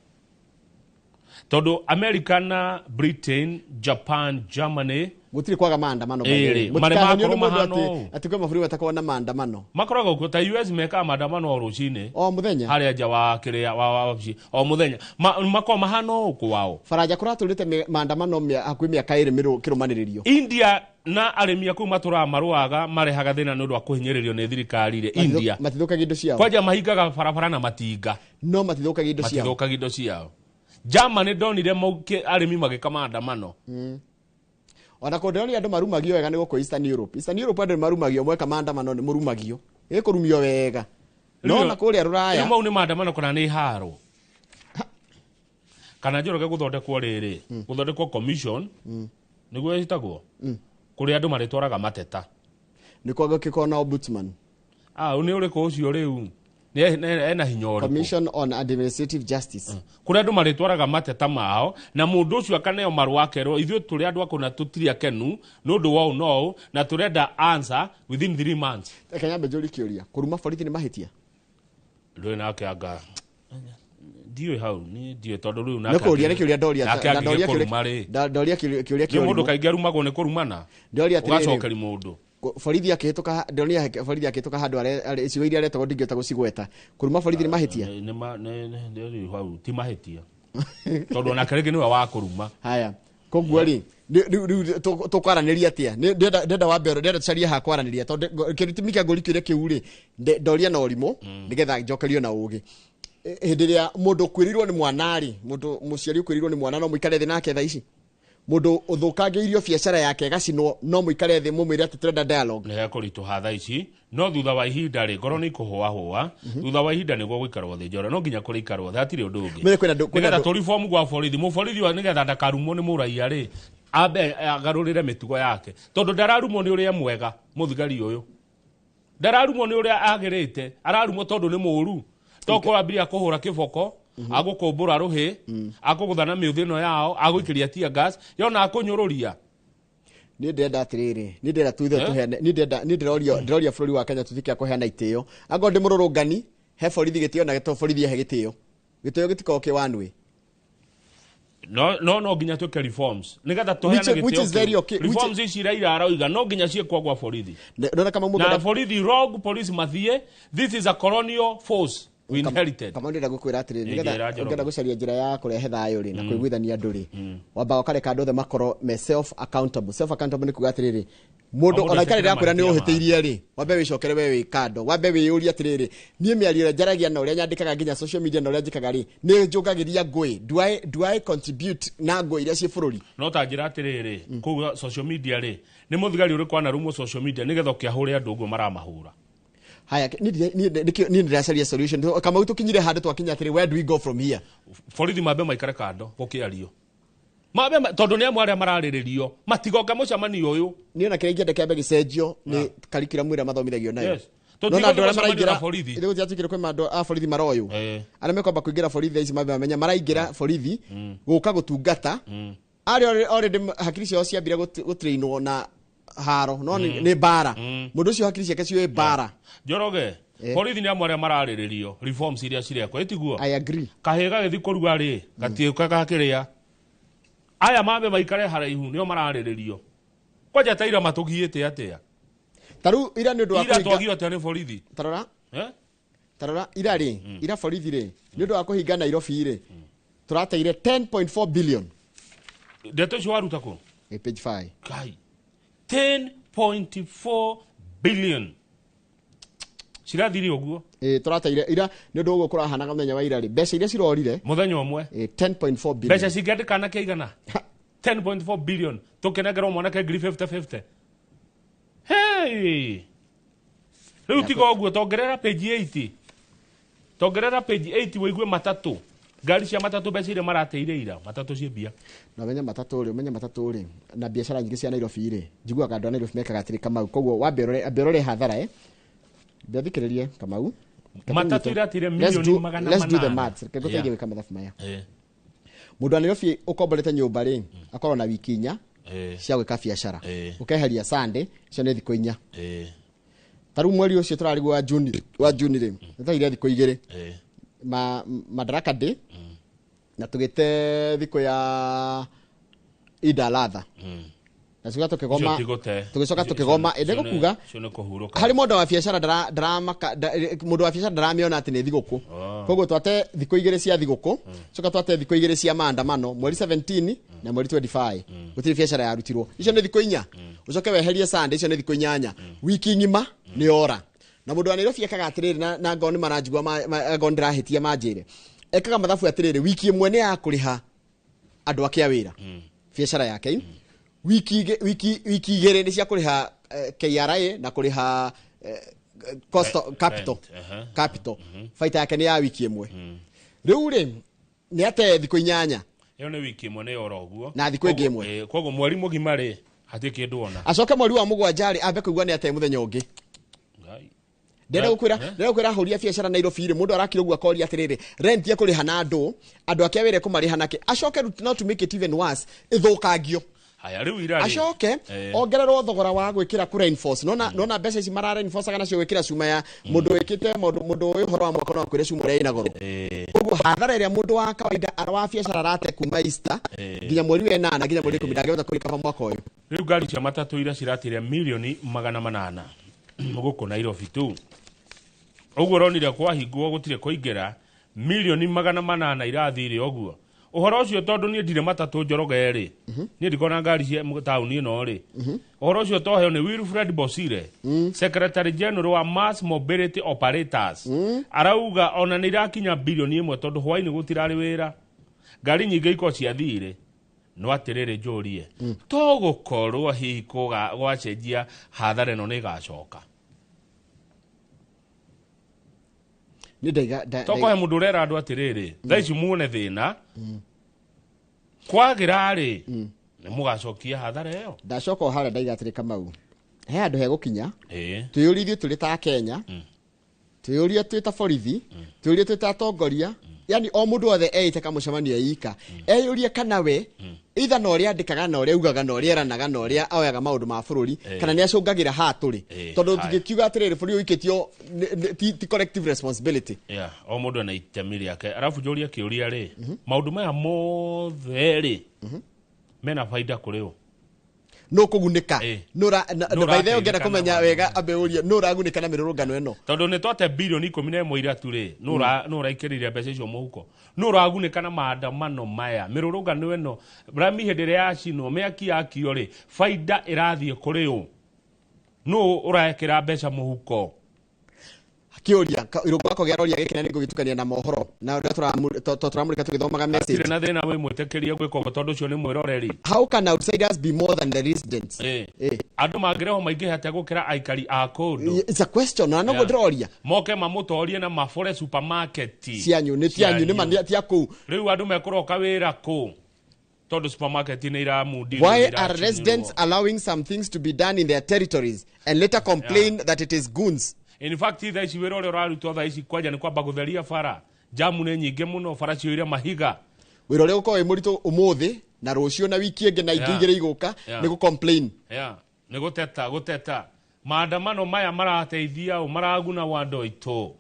Tondũ America na Britain, Japan, Germany Gũtirĩ kwaga maandamano, by the way. Ĩrĩ, marĩ Mũtikahenio nĩ makorwo mũndũ mahana atĩ ũũ. atĩ kwĩ mabũrũri matakoragwo na maandamano. Makoragwo kuo, ta US mekaga maandamano o rũcinĩ. O mũthenya. Harĩa nja wa kĩrĩa wa wabici o mũthenya. Makoragwo mahana ũũ kwao. Baranja kũratũrĩte maandamano hakuhĩ mĩaka 2 kĩrũmanĩrĩrio. India na arĩmi a kũu matũraga marũaga, marehaga thĩna nĩ ũndũ wa kũhinyĩrĩrio nĩ thirikari rĩ, India Matithũkagia indo ciao. Kwanja mahingaga barabara na matinga. No matithũkagia indo ciao. Matithũkagia indo ciao. Germany ndonire arĩmi magĩka maandamano. Ona kũndũ ndĩronire andũ marumagio wega nĩ gũkũ Eastern Europe. Eastern Europe andũ nĩ marumagio, mweka maandamano nĩ mũrumagio, ĩkũrumio wega, no na kũrĩa rũraya Rĩu mau nĩ maandamano kana nĩ haro? Kana Njoroge, gũthondekwo rĩrĩ, gũthondekwo commission, nĩguo ĩtagwo, kũrĩa andũ marĩtwaraga mateta. Nĩ kwa gũkĩkorwo na ombudsman. Ah, nĩ ũrĩkũ ũcio rĩu? Ena hinya ũrĩkũ? Commission on Administrative Justice. Kũrĩa andũ marĩtwaraga mateta mao, na mũndũ ũcio akaneo marũa, akerwo ithuĩ tũrĩ andũ akũna, tũtirĩ akenu nĩ ũndũ wa ũũ na ũũ, na tũrenda answer within 3 months. Reke nyambe njũrie kĩũria, kũruma borithi nĩ mahĩtia? Ndũĩ nake, anga ndiũĩ hau, niĩ ndiũĩ, tondũ rĩu Nĩ kũũria, nĩ kĩũria ndoria. nake Na ndoria kĩũria. angĩgĩkũruma rĩ, Ndoria kĩũria nĩ kĩa mũndũ ũrimũ. kaingĩ arumagwo nĩ kũrumana. Ndoria atĩrĩrĩ, ũgacokeri mũndũ. Borithi akĩhĩtũka, ndonire borithi akĩhĩtũka handũ icigo iria aretagwo, ndingĩhota gũcigweta. Kũruma borithi nĩ mahĩtia? Nĩ hau ti mahĩtia, tondũ onake rĩngĩ nĩwe wa kũruma. Haya, koguo rĩ, rĩu tũkwaranĩria atĩa? Ndĩrenda wambe, ndĩrenda tũcarie ha kwaranĩria, tondũ kĩrĩtũmi kĩa ngũri kĩũria kĩu rĩ, ndoria na ũrimũ nĩgetha njokerio na ũgĩ. Hĩndĩ ĩrĩa mũndũ ũkuĩrĩirwo nĩ mwana rĩ, mũndũ mũciari ũkuĩrĩirwo nĩ mwana, no mũikare thĩ nake thaa ici? Mũndũ ũthũkangĩirio biacara yake ĩgacinwo, no mũikare thĩ mũmwĩre atĩ tũrenda dialogue? Nĩ hekũritũha thaa ici, no thutha wa ihinda rĩ, ngoro nĩ ikũhũahũa. Thutha wa ihinda nĩguo gũikarwo thĩ, njora, no nginya kũrĩikarwo thĩ, hatirĩ ũndũ ũngĩ. Mene kwĩna kwĩna Nĩgetha tũribomu gwa borithi, mũborithi wa nĩgetha ndakarumwo nĩ mũraia rĩ, ambe agarũrĩre mĩtugo yake, tondũ ndararumwo nĩ ũrĩa mwega. Mũthigari ũyũ ndararumwo nĩ ũrĩa agĩrĩte, ararumwo tondũ nĩ mũru. Tokorwo ambiria kũhũra kĩboko, agũkũmbũra rũhĩ, akũgũtha na mĩũthĩ ĩno yao, agũikĩria tear gas, yona akũnyũrũria. Niĩ ndĩrenda atĩrĩrĩ, niĩ ndĩrenda tuithe tũheane, niĩ ndĩrenda, niĩ ndĩroria, ndĩroria bũrũri wa Kenya tũtuĩke a kũheana itĩo. Angorwo ndĩ mũrũrũngani, he borithi gĩtĩo na to borithi ehe gĩtĩo. Gĩtĩo gĩtikoragwo kĩ one way. No nginya twĩke reforms nĩgetha tũheane Which gĩtĩo is very kĩu. okay. Reforms ici Raila aroiga no nginya ciĩkwo gwa borithi. Ndona kama Na mũndũ borithi, rogue police mathiĩ. This is a colonial force we inherited. Kama ndĩrenda gũkwĩra atĩrĩrĩ, Ĩ, njĩra nĩgetha Njoroge. ũngĩenda gũcaria njĩra ya kũrehe thayũ rĩ na kũiguithania andũ rĩ, wambaga ũkareka andũ othe makorwo me self accountable. Self accountable nĩ kuga atĩrĩrĩ, mũndũ O mũndũ ona ikarĩ acokere rĩrakwĩra nĩ mahĩtia. ũhĩtĩirie rĩ, wambe wĩcokere we wĩ kando, wambe wĩyũrie atĩrĩrĩ, niĩ mĩario ĩrĩa njaragia na ũrĩa nyandĩkaga nginya social media na ũrĩa njĩkaga rĩ, nĩ njũngagĩria ngũĩ? Do I contribute na ngũĩ iria ciĩ bũrũri? No ta njĩra atĩrĩrĩ, kũu social media rĩ, nĩ mũthigari ũrĩkũ anarumwo social media nĩgetha ũkĩahũre andũ ũguo maramahũra? Haya, niĩ ndĩracaria solution. Kamau, tũkinyire handũ twakinya atĩrĩ, where do we go from here? Borithi mambe maikare kando gũkĩario, mambe tondũ nĩ amwe arĩa mararĩrĩrio matigoke mũcemanio ũyũ. Niĩ ona kĩrĩa ingĩenda kĩambe gĩcenjio nĩ curriculum ĩrĩa mathomithagio nayo. Yes. Nona andũ arĩa Tũtigũthiĩ mũcemanio na maraingĩra borithi. Ithuĩ gũtiatuĩkire kwĩ andũ a borithi maroyũ, arĩa mekwamba kũingĩra borithi thaa ici mambe mamenye maraingĩra borithi gũka gũtungata arĩa already hakiri ciao ciambire gũtrainwo na haro, no nĩ mbara. Mũndũ ũcio hakiri ciake ciũĩ mbara. Njoroge, borithi nĩ amwe arĩa mararĩrĩrio reforms iria cirekwo, ĩtiguo? I agree. Kahĩĩ gagĩthiĩ kũrua rĩ, gatiũkaga kĩrĩa. Aya mambe maikare haraihu, nĩo mararĩrĩrio. Kwanja ta ira matũgiĩte atĩa? Ta rĩu ira nĩ ũndũ wa Ira kũhinga twagio atĩa nĩ borithi? Tarora. Eh? Tarora ira rĩ, ira borithi rĩ, nĩ ũndũ wa kũhinga Nairobi rĩ, tũrateire 10.4 billion. Ndeto icio waruta kũ? Ĩ, page 5. Kai, 10.4 billion cirathire ũguo? Ĩ, tũrateire ira nĩ ũndũ ũguo kũrahanaga mũthenya wa ira rĩ, mbeca iria cirorire mũthenya ũmwe. Ĩ, 10.4 billion. Mbeca cingĩandĩka anake igana, 10.4 billion tũkĩnengerwo mwanake ngiri 50 50. Hey! Rĩu tiga ũguo, tongerera page 80, tongerera page 80 wĩigue matatũ, ngari cia matatũ, mbeca iria marateire ira, matatũ ciĩ mbia. Na ũmenye matatũ rĩ, ũmenye matatũ rĩ, na biacara nyingĩ cia Nairobi rĩ, njiguaga andũ a Nairobi mekaga atĩrĩ, Kamau, koguo wambe ũrore, ambe ũrore hathara, ambe ũthikĩrĩrie, Kamau. Matatũ irateire Let's milioni magana let's do the manana. maths. Reke ngũteithie gwĩka mathabu maya. Mũndũ wa Nairobi ũkomborete nyũmba rĩ, akorwo na wiki 4 cia gwĩka biacara. Ũkeheria Sunday, icio nĩ thikũ 4. Ta rĩu mweri ũcio tũrarigwo wa Juni rĩ, nĩtwaire thikũ 2 ma Madaraka Day na tũgĩte thikũ ya Eid al-Adha na tuga tukigoma Icio ti gũte. Tugicoka tukigoma ĩndĩ gũkuga Icio nĩ kũhurũka. Harĩ mũndũ wa biacara ndaramaka mũndũ wa biacara ndaramĩona atĩ nĩ thigũkũ. Koguo twate thikũ 2 cia thigũkũ, coka twate thikũ 2 cia maandamano, mweri 17 na mweri 25 gũtirĩ biacara yarutirwo. Icio nĩ thikũ 4. Ũcoke weherie Sunday, icio nĩ thikũ 8. Wiki ng'ima nĩ ora. Na mũndũ wa Nairobi ekaga atĩrĩrĩ, na ngorwo nĩ maranjigua, ngorwo ndĩrahĩtia manjĩre, ekaga mathabu atĩrĩrĩ, wiki ĩmwe nĩ ya kũrĩha andũ ake a wĩra, biacara yake, wiki 2 nĩ cia kũrĩha KRA na kũrĩha cost capital. Rent, aha. Capital baita yake nĩ ya wiki ĩmwe. Rĩu rĩ, nĩ ate thikũ 8. Ĩyo nĩ wiki ĩmwe nĩ yora ũguo. Na thikũ ĩngĩ ĩmwe. Koguo mweri mũgima rĩ, hatirĩ kĩndũ ona. Acoke mweri wa mũgwanja rĩ, ambe kũigua nĩ ate mũthenya ũngĩ. Ngai. Ndĩrenda gũkwĩra, ndĩrenda gũkwĩra, ahũri a biacara Nairobi rĩ, mũndũ arakira ũguo akoria atĩrĩrĩ, rent ekũrĩha na andũ ake a wĩra ekũmarĩha nake? Acoke not to make it even worse, ĩthũkangio. Haya, rĩu ira rĩ, Acoke ongererwo thogora wa gwĩkĩra kũ reinforce. Nona mbeca ici mara reinforceaga nacio gwĩkĩra cuma ya mũndũ wĩkĩte maũndũ, mũndũ ũĩ ũhoro wa mwako no akwĩre cuma ũrĩa ĩna goro. Ũguo hathara ĩrĩa mũndũ wa kawaida ara wa biacara arate kuma Easter nginya mweri wa ĩnana nginya mweri 10 ndangĩhota kũrĩkaba mwaka ũyũ. Rĩu ngari cia matatũ iria ciratire milioni 800 gũkũ Nairobi tu ũguo ũronire kwahingwo gũtirĩ kũingĩra, milioni 800 irathire ũguo. Ũhoro ũcio, tondũ niĩ ndirĩ matatũ, Njoroge rĩ, niĩ ndikona ngari cia taũni ĩno rĩ, ũhoro ũcio toheo nĩ Wilfred Bosire, Secretary General wa Mass Mobility Operators. Arauga ona nĩ irakinya bilioni 1 tondũ hwainĩ gũtirarĩ wĩra, ngari nyingĩ ikorwo ciathire. No atĩrĩrĩ, njũrie, to gũkorwo hihi gwacenjia hathara ĩno nĩ ĩgacoka? Nĩ ndaiga Tokohe mũndũ ũrera andũ atĩrĩrĩ, thaa ici muone thĩna kwagĩra rĩ, nĩ mũgacokia hathara ĩyo. Ndacoka o harĩa ndaiga atĩrĩ, Kamau, he handũ hegũkinya ĩĩ twĩyũrithie tũrĩ ta Kenya. Twĩyũrie twĩ ta borithi, twĩyũrie twĩ ta atongoria, yani o mũndũ wothe eĩte kamũcemanio eika, eyũrie kana we either na ũrĩa andĩkaga na ũrĩa augaga na ũrĩa eranaga na ũrĩa oyaga maũndũ ma bũrũri, kana nĩ acũngagĩra haha tũrĩ, tondũ Haya. tũngĩkiuga atĩrĩrĩ, bũrũri ũikĩtio ti collective responsibility. Yeah, o mũndũ ena itemi rĩake. Arabu njũrie kĩũria rĩ, maũndũ maya mothe rĩ, mena baida kũrĩ ũ? Nũ kũgunĩka? Nũ Nũ by the way, ũngĩenda ũrateithĩka na kũmenya maũndũ wega, ambe ũrie nũ ũragunĩka na mĩrũrũngano ĩno. Tondũ nĩ twate bilioni 11 iratu rĩ, nũ ũraikĩrĩire mbeca icio mũhuko? Nũ ũragunĩka na maandamano maya, mĩrũrũngano ĩno, rami hĩndĩ ĩrĩa yacinwo, mĩaki yakio rĩ, baida ĩrathiĩ kũrĩ ũ? Nũ ũrekĩra mbeca mũhuko? Kĩũria irũngo wako gĩaroria gĩkĩ, na nĩngũgĩtukania na mohoro na ũrĩa tũramũrĩka tũgĩthomaga message. Hatirĩ na thĩna wĩ mwĩtĩkĩrie gwĩka ũguo, tondũ ũcio nĩ mwĩroreri. How can outsiders be more than the residents? Andũ mangĩrehwo maingĩhe atĩa gũkĩra aikari a kũndũ? It's a question na noguo ndĩroria. Moke mamũtorie na mabore supermarket Cianyu nĩ tianyu, nĩ ma nĩ tia kũu. Rĩu andũ mekũroka wĩra kũ, tondũ supermarket nĩ iramundi? Why are residents allowing some things to be done in their territories and later complain that it is goons? In fact, thaa ici wĩra ũrĩa ũrarutwo thaa ici kwanja nĩ kwamba gũtheria bara. Jamu nĩ nyingĩ mũno, bara ciyũire mahiga. Wĩra ũrĩa ũkorwo wĩ mũritũ ũmũthĩ na rũciũ na wiki ĩngĩ na ingĩ igĩrĩ igũka nĩ gũ-complain. Yeah. Nĩ gũteta gũteta. Maandamano maya marateithia ũ? Maraguna wa andũ aitũ?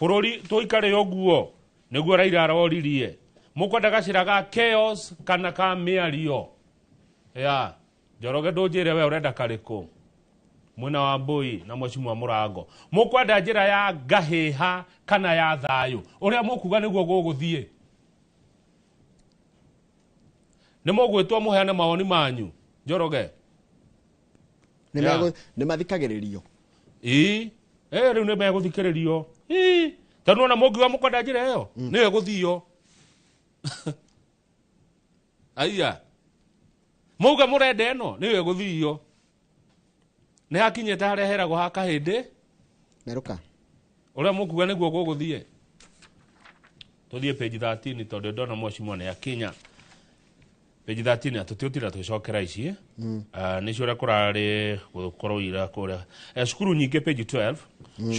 Bũrũri tũikare ũguo nĩguo Raila aroririe, mũkwenda gacĩra ga chaos kana ka mĩario ya Njoroge? Ndũnjĩre we ũrenda karĩkũ, mwena wa Mbui na Mheshimiwa Mũrango. Mũkwenda njĩra ya ngahĩha kana ya thayũ? Ũrĩa mũkuga nĩguo gũgũthiĩ. Nĩ mũgwĩtwo mũheane mawoni manyu, Njoroge. Nĩ nĩ mathikagĩrĩrio. Ĩĩ, rĩu nĩ megũthikĩrĩrio. Ĩĩ, tondũ ona mũngiuga mũkwenda njĩra ĩyo, nĩyo ĩgũthio. Aiya, mauga mũrenda ĩno, nĩyo ĩgũthio. Nĩ hakinyĩte harĩa heragwo ha kahĩndĩ. Merũka. Ũrĩa mũkuga nĩguo gũgũthiĩ. Tũthiĩ page 13, tondũ ndona mheshimiwa nĩ akinya page 13. Tũtiũtira tũgĩcokera ici. Ah, nĩcio ũrĩa kũrarĩ gũkorwo ira kũrĩa cukuru nyingĩ, page 12.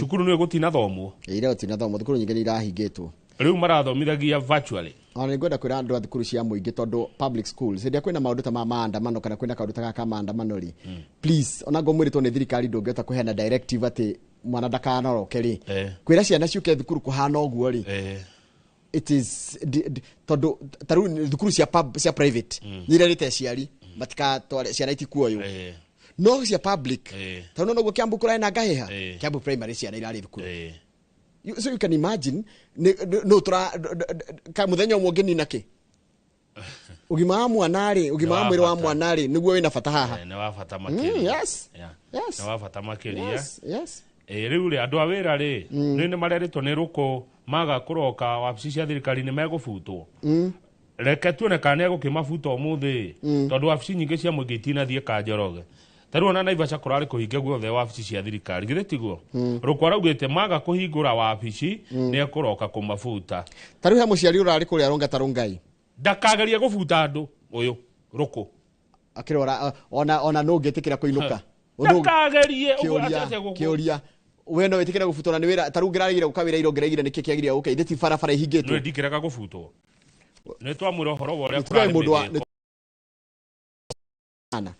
Cukuru nĩ gũtinathomwo. Ira gũtinathomwo, thukuru nyingĩ nĩ irahingĩtwo. Rĩu marathomithagia virtually. Ona nĩ ngwenda kwĩra andũ a thukuru cia mũingĩ, tondũ public schools, hĩndĩ ĩrĩa kwĩna maũndũ ta ma maandamano kana kwĩna kaũndũ ta gaka ka maandamano rĩ, please, ona ngo mwĩrĩtwo nĩ thirikari ndũngĩhota kũheana directive atĩ mwana ndakanoroke rĩ, kwĩra ciana ciũke thukuru kũhana ũguo rĩ, it is tondũ ta rĩu thukuru cia cia private nĩ irerĩte aciari matikatware ciana, itikuoywo, no cia public, tondũ noguo Kiambu kũrarĩ na ngahĩha, Kiambu primary ciana irarĩ thukuru. So you can imagine no tura ka muthenya ũmwe ũngĩnina kĩ ũgima wa mwana rĩ, ũgima wa Nĩ wa mwĩrĩ wa bata. mwana rĩ, nĩguo wĩna bata haha. Nĩ wa bata makĩria. Nĩ wa bata makĩria. Rĩu rĩ, andũ a wĩra rĩ, nĩ marerĩtwo nĩ rũkũ maga kũroka wabici cia thirikari nĩ megũbutwo. Reke tuone kana nĩ egũkĩmabuta ũmũthĩ, tondũ wabici nyingĩ cia mũingĩ itinathiĩ kanjoroge. Ta rĩu ona Naivasha kũrarĩ kũhinge guothe wabici cia thirikari, githĩ tiguo? Rũkũ araugĩte maga kũhingũra wabici, nĩ ekũroka kũmabuta. Ta rĩu he mũciari ũrarĩ kũrĩa Ronga Rongai. Ndakagerie gũbuta andũ ũyũ rũkũ. Akĩrora ona nũ ũngĩtĩkĩra kũinũka? Ndakagerie ũguo. Kĩũria. Acace gũkũ. Kĩũria, we no wĩtĩkĩre gũbutwo na nĩ wĩra? Ta rĩu ngĩrarĩgire gũka wĩra ira, ũngĩraigire nĩkĩ kĩagĩrĩire gũka? Ithe ti barabara ihingĩtwo? Nĩ ndikĩrega gũbutwo, nĩ twamwĩra ũhoro wa ũrĩa Nĩ tuoe kũrarĩ mũndũ wa mĩthĩko. Ana.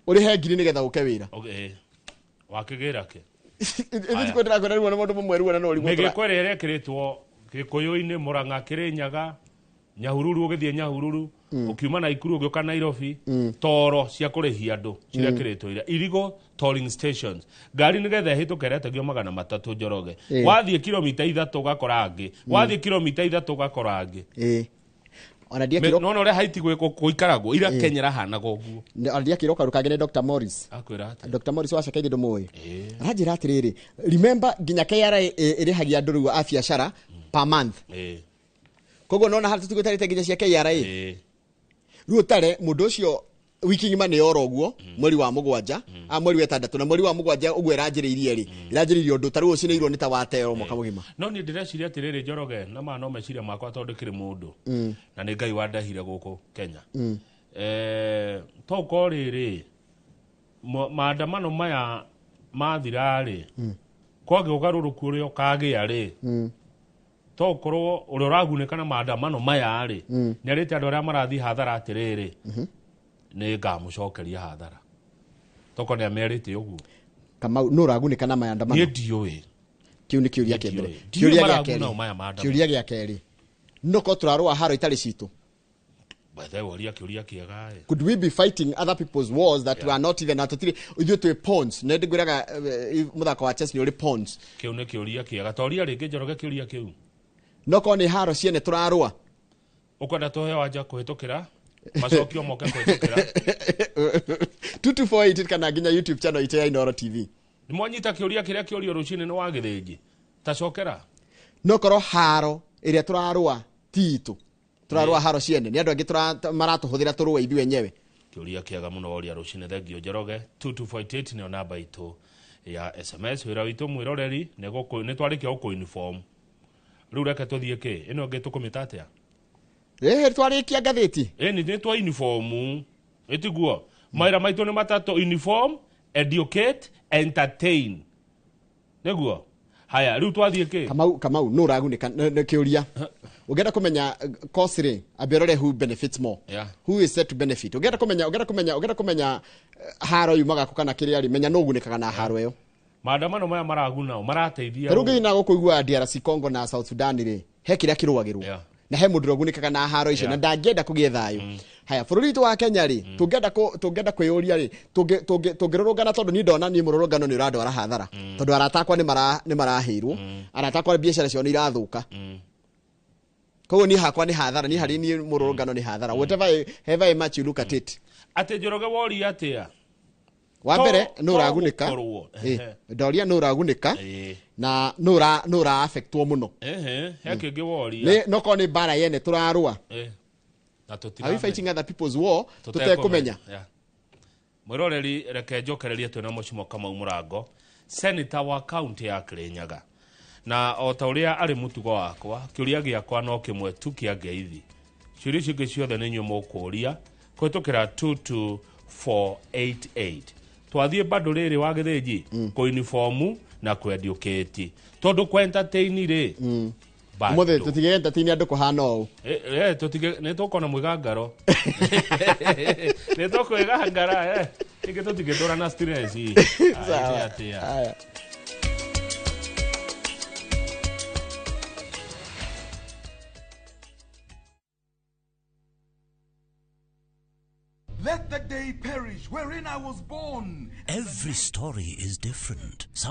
Ũrĩhe ngiri nĩgetha ũke wĩra. Okay. Wakĩgĩra kĩ? Ithe ti kwendera kwenda rĩu, ona mũndũ mũmwe ruo na no ũrigwo. Mĩgĩko ĩrĩa ĩrekĩrĩtwo Gĩkũyũ-inĩ, Mũrang'a, Kĩrĩnyaga, Nyahururu, ũgĩthiĩ Nyahururu, ũkiuma Naikuru ũgĩũka Nairobi, toro cia kũrĩhia andũ cirekĩrĩtwo ira irigo tolling stations, ngari nĩgetha ĩhĩtũke ĩretagio 300, Njoroge. Wathiĩ kilomita 3 ũgakora angĩ, wathiĩ kilomita 3 ũgakora angĩ. Ona ndiekĩrwo. Nona ũrĩa haiti gũikaragwo ira Kenya ĩrahanaga ũguo. Ona ndiakĩrwo kaũndũ kangĩ nĩ Dr. Morris. Akwĩra atĩa? Dr. Morris wa Cakaithĩ, ndũmũĩ? Aranjĩra atĩrĩrĩ, remember nginya KRA ĩrĩhagia andũ rĩu a biacara per month. Koguo nona harĩa tũtigũtarĩte nginya cia KRA. Rĩu ũtare mũndũ ũcio wiki ng'ima nĩ oro ũguo, mweri wa mũgwanja, a mweri wa ĩtandatũ na mweri wa mũgwanja ũguo ĩranjĩrĩirie rĩ, ĩranjĩrĩirie ũndũ ta rĩu ũcinĩirwo nĩ ta wateo mwaka mũgima. No niĩ ndĩreciria atĩrĩrĩ, Njoroge, na maya no meciria makwa, tondũ kĩrĩ mũndũ na nĩ Ngai wandehire gũkũ Kenya. To ũkorwo rĩrĩ maandamano maya mathira rĩ. Kwagĩa ũgarũrũku ũrĩa ũkagĩa rĩ, to ũkorwo ũrĩa ũragunĩka na maandamano maya rĩ, nĩ arĩte andũ arĩa marathiĩ hathara atĩrĩrĩ, nĩ ngamũcokeria hathara. Toko nĩ amerite ũguo. Kamau nũ ũragunĩka na maandamano? Niĩ ndiũĩ. Kĩu nĩ kĩũria kĩa mbere. Ndiũĩ Kĩũria gĩa maraguna kerĩ. maya maandamano. Kĩũria gĩa kerĩ. Nũko tũrarũa haro itarĩ citũ. Bethe woria kĩũria kĩega ĩ. Could we be fighting other people's wars that we are not even atutire ithuĩ twĩ pawns? Nĩ ndĩngwĩraga mũthako wa chess nĩ ũrĩ pawns. Kĩu nĩ kĩũria kĩega. Toria rĩngĩ Njoroge kĩũria kĩu. Nokorwo nĩ haro ciene tũrarũa. Ũkwenda tũhe wanja kũhĩtũkĩra macokio moke kũhĩtũkĩra 2248 kana nginya YouTube channel itũ ya Inooro TV. Nĩ mwanyita kĩũria kĩrĩa kĩũrio rũcinĩ nĩ wa Gĩthĩnji. Tacokera. Nokorwo haro ĩrĩa tũrarũa ti itũ. Tũrarũa haro ciene nĩ andũ angĩ maratũhũthĩra tũrũe ithuĩ enyewe. Kĩũria kĩega mũno woria rũcinĩ. Thengio Njoroge. 2248 nĩyo namba itũ ya SMS. Wĩra witũ mwĩroreri nĩ twarĩkia gũkũ uniform. Rĩu reke tũthiĩ kĩ ĩno ĩngĩ tũkũmĩta atĩa? Twarĩkia ngathĩti. Ĩni nĩ twa uniform. Ĩtiguo mawĩra maitũ nĩ matatũ: uniform, educate, entertain. Nĩguo. Haya, rĩu twathiĩ kĩ? Kamau nũ ũragunĩka nĩ kĩũria. Ũngĩenda kũmenya course rĩ, ambia ũrore who benefits more. Who is set to benefit. Ũngĩenda kũmenya haro yumaga kũ kana kĩrĩa rĩ, menya nũ ũgunĩkaga na haro ĩyo. Maandamano maya maraguna marateithia. Ta rĩu ngĩthiĩ na gũkũ DRC Congo na South Sudan rĩ, he kĩrĩa kĩrũagĩrwo. Na he mũndũ ũgunĩkaga na haro icio na ndangĩenda kũgĩe thayũ. Haya, bũrũri witũ wa Kenya rĩ, tũngĩenda kwĩyũria rĩ, tũngĩrũrũngana tondũ niĩ ndona niĩ mũrũrũngano nĩ ũrandwara hathara. Tondũ arata akwa nĩ marahĩirwo, arata akwa biacara ciao nĩ irathũka. Koguo niĩ hakwa nĩ hathara, niĩ harĩ niĩ mũrũrũngano nĩ hathara. Whatever however much you look at it. Atĩ Njoroge woria atĩa? Wa mbere nũ ũragunĩka. Ndoria nũ ũragunĩka na nũ ũra affectwo mũno. He kĩngĩ woria. Nokorwo nĩ mbara yene tũrarũa. Na tũtira. Are we fighting other people's war? Tũtekũmenya. Mwĩroreri reke njokererie twĩna Mũcimo Kamau Mũrango, senator wa kaunti ya Kirinyaga. Na o ta ũrĩa arĩ mũtugo wakwa, kĩũria gĩakwa no kĩmwe tu kĩa ngeithi. Ciũria icio ingĩ ciothe nĩ inyuĩ mũkũũria kũhĩtũkĩra 22488. Twathiĩ bado rĩrĩ wa Gĩthĩnji kũ uniform na kũ educate. Tondũ kũ entertain rĩ, Ũmũthĩ tũtige entertain andũ kũhana ũũ. Tũtige nĩ tũkona mwĩgangaro. Nĩ tũkwĩgangara Ingĩ tũtingĩtũra na stress. Sawa. Let the day perish wherein I was born. Every story is different. Some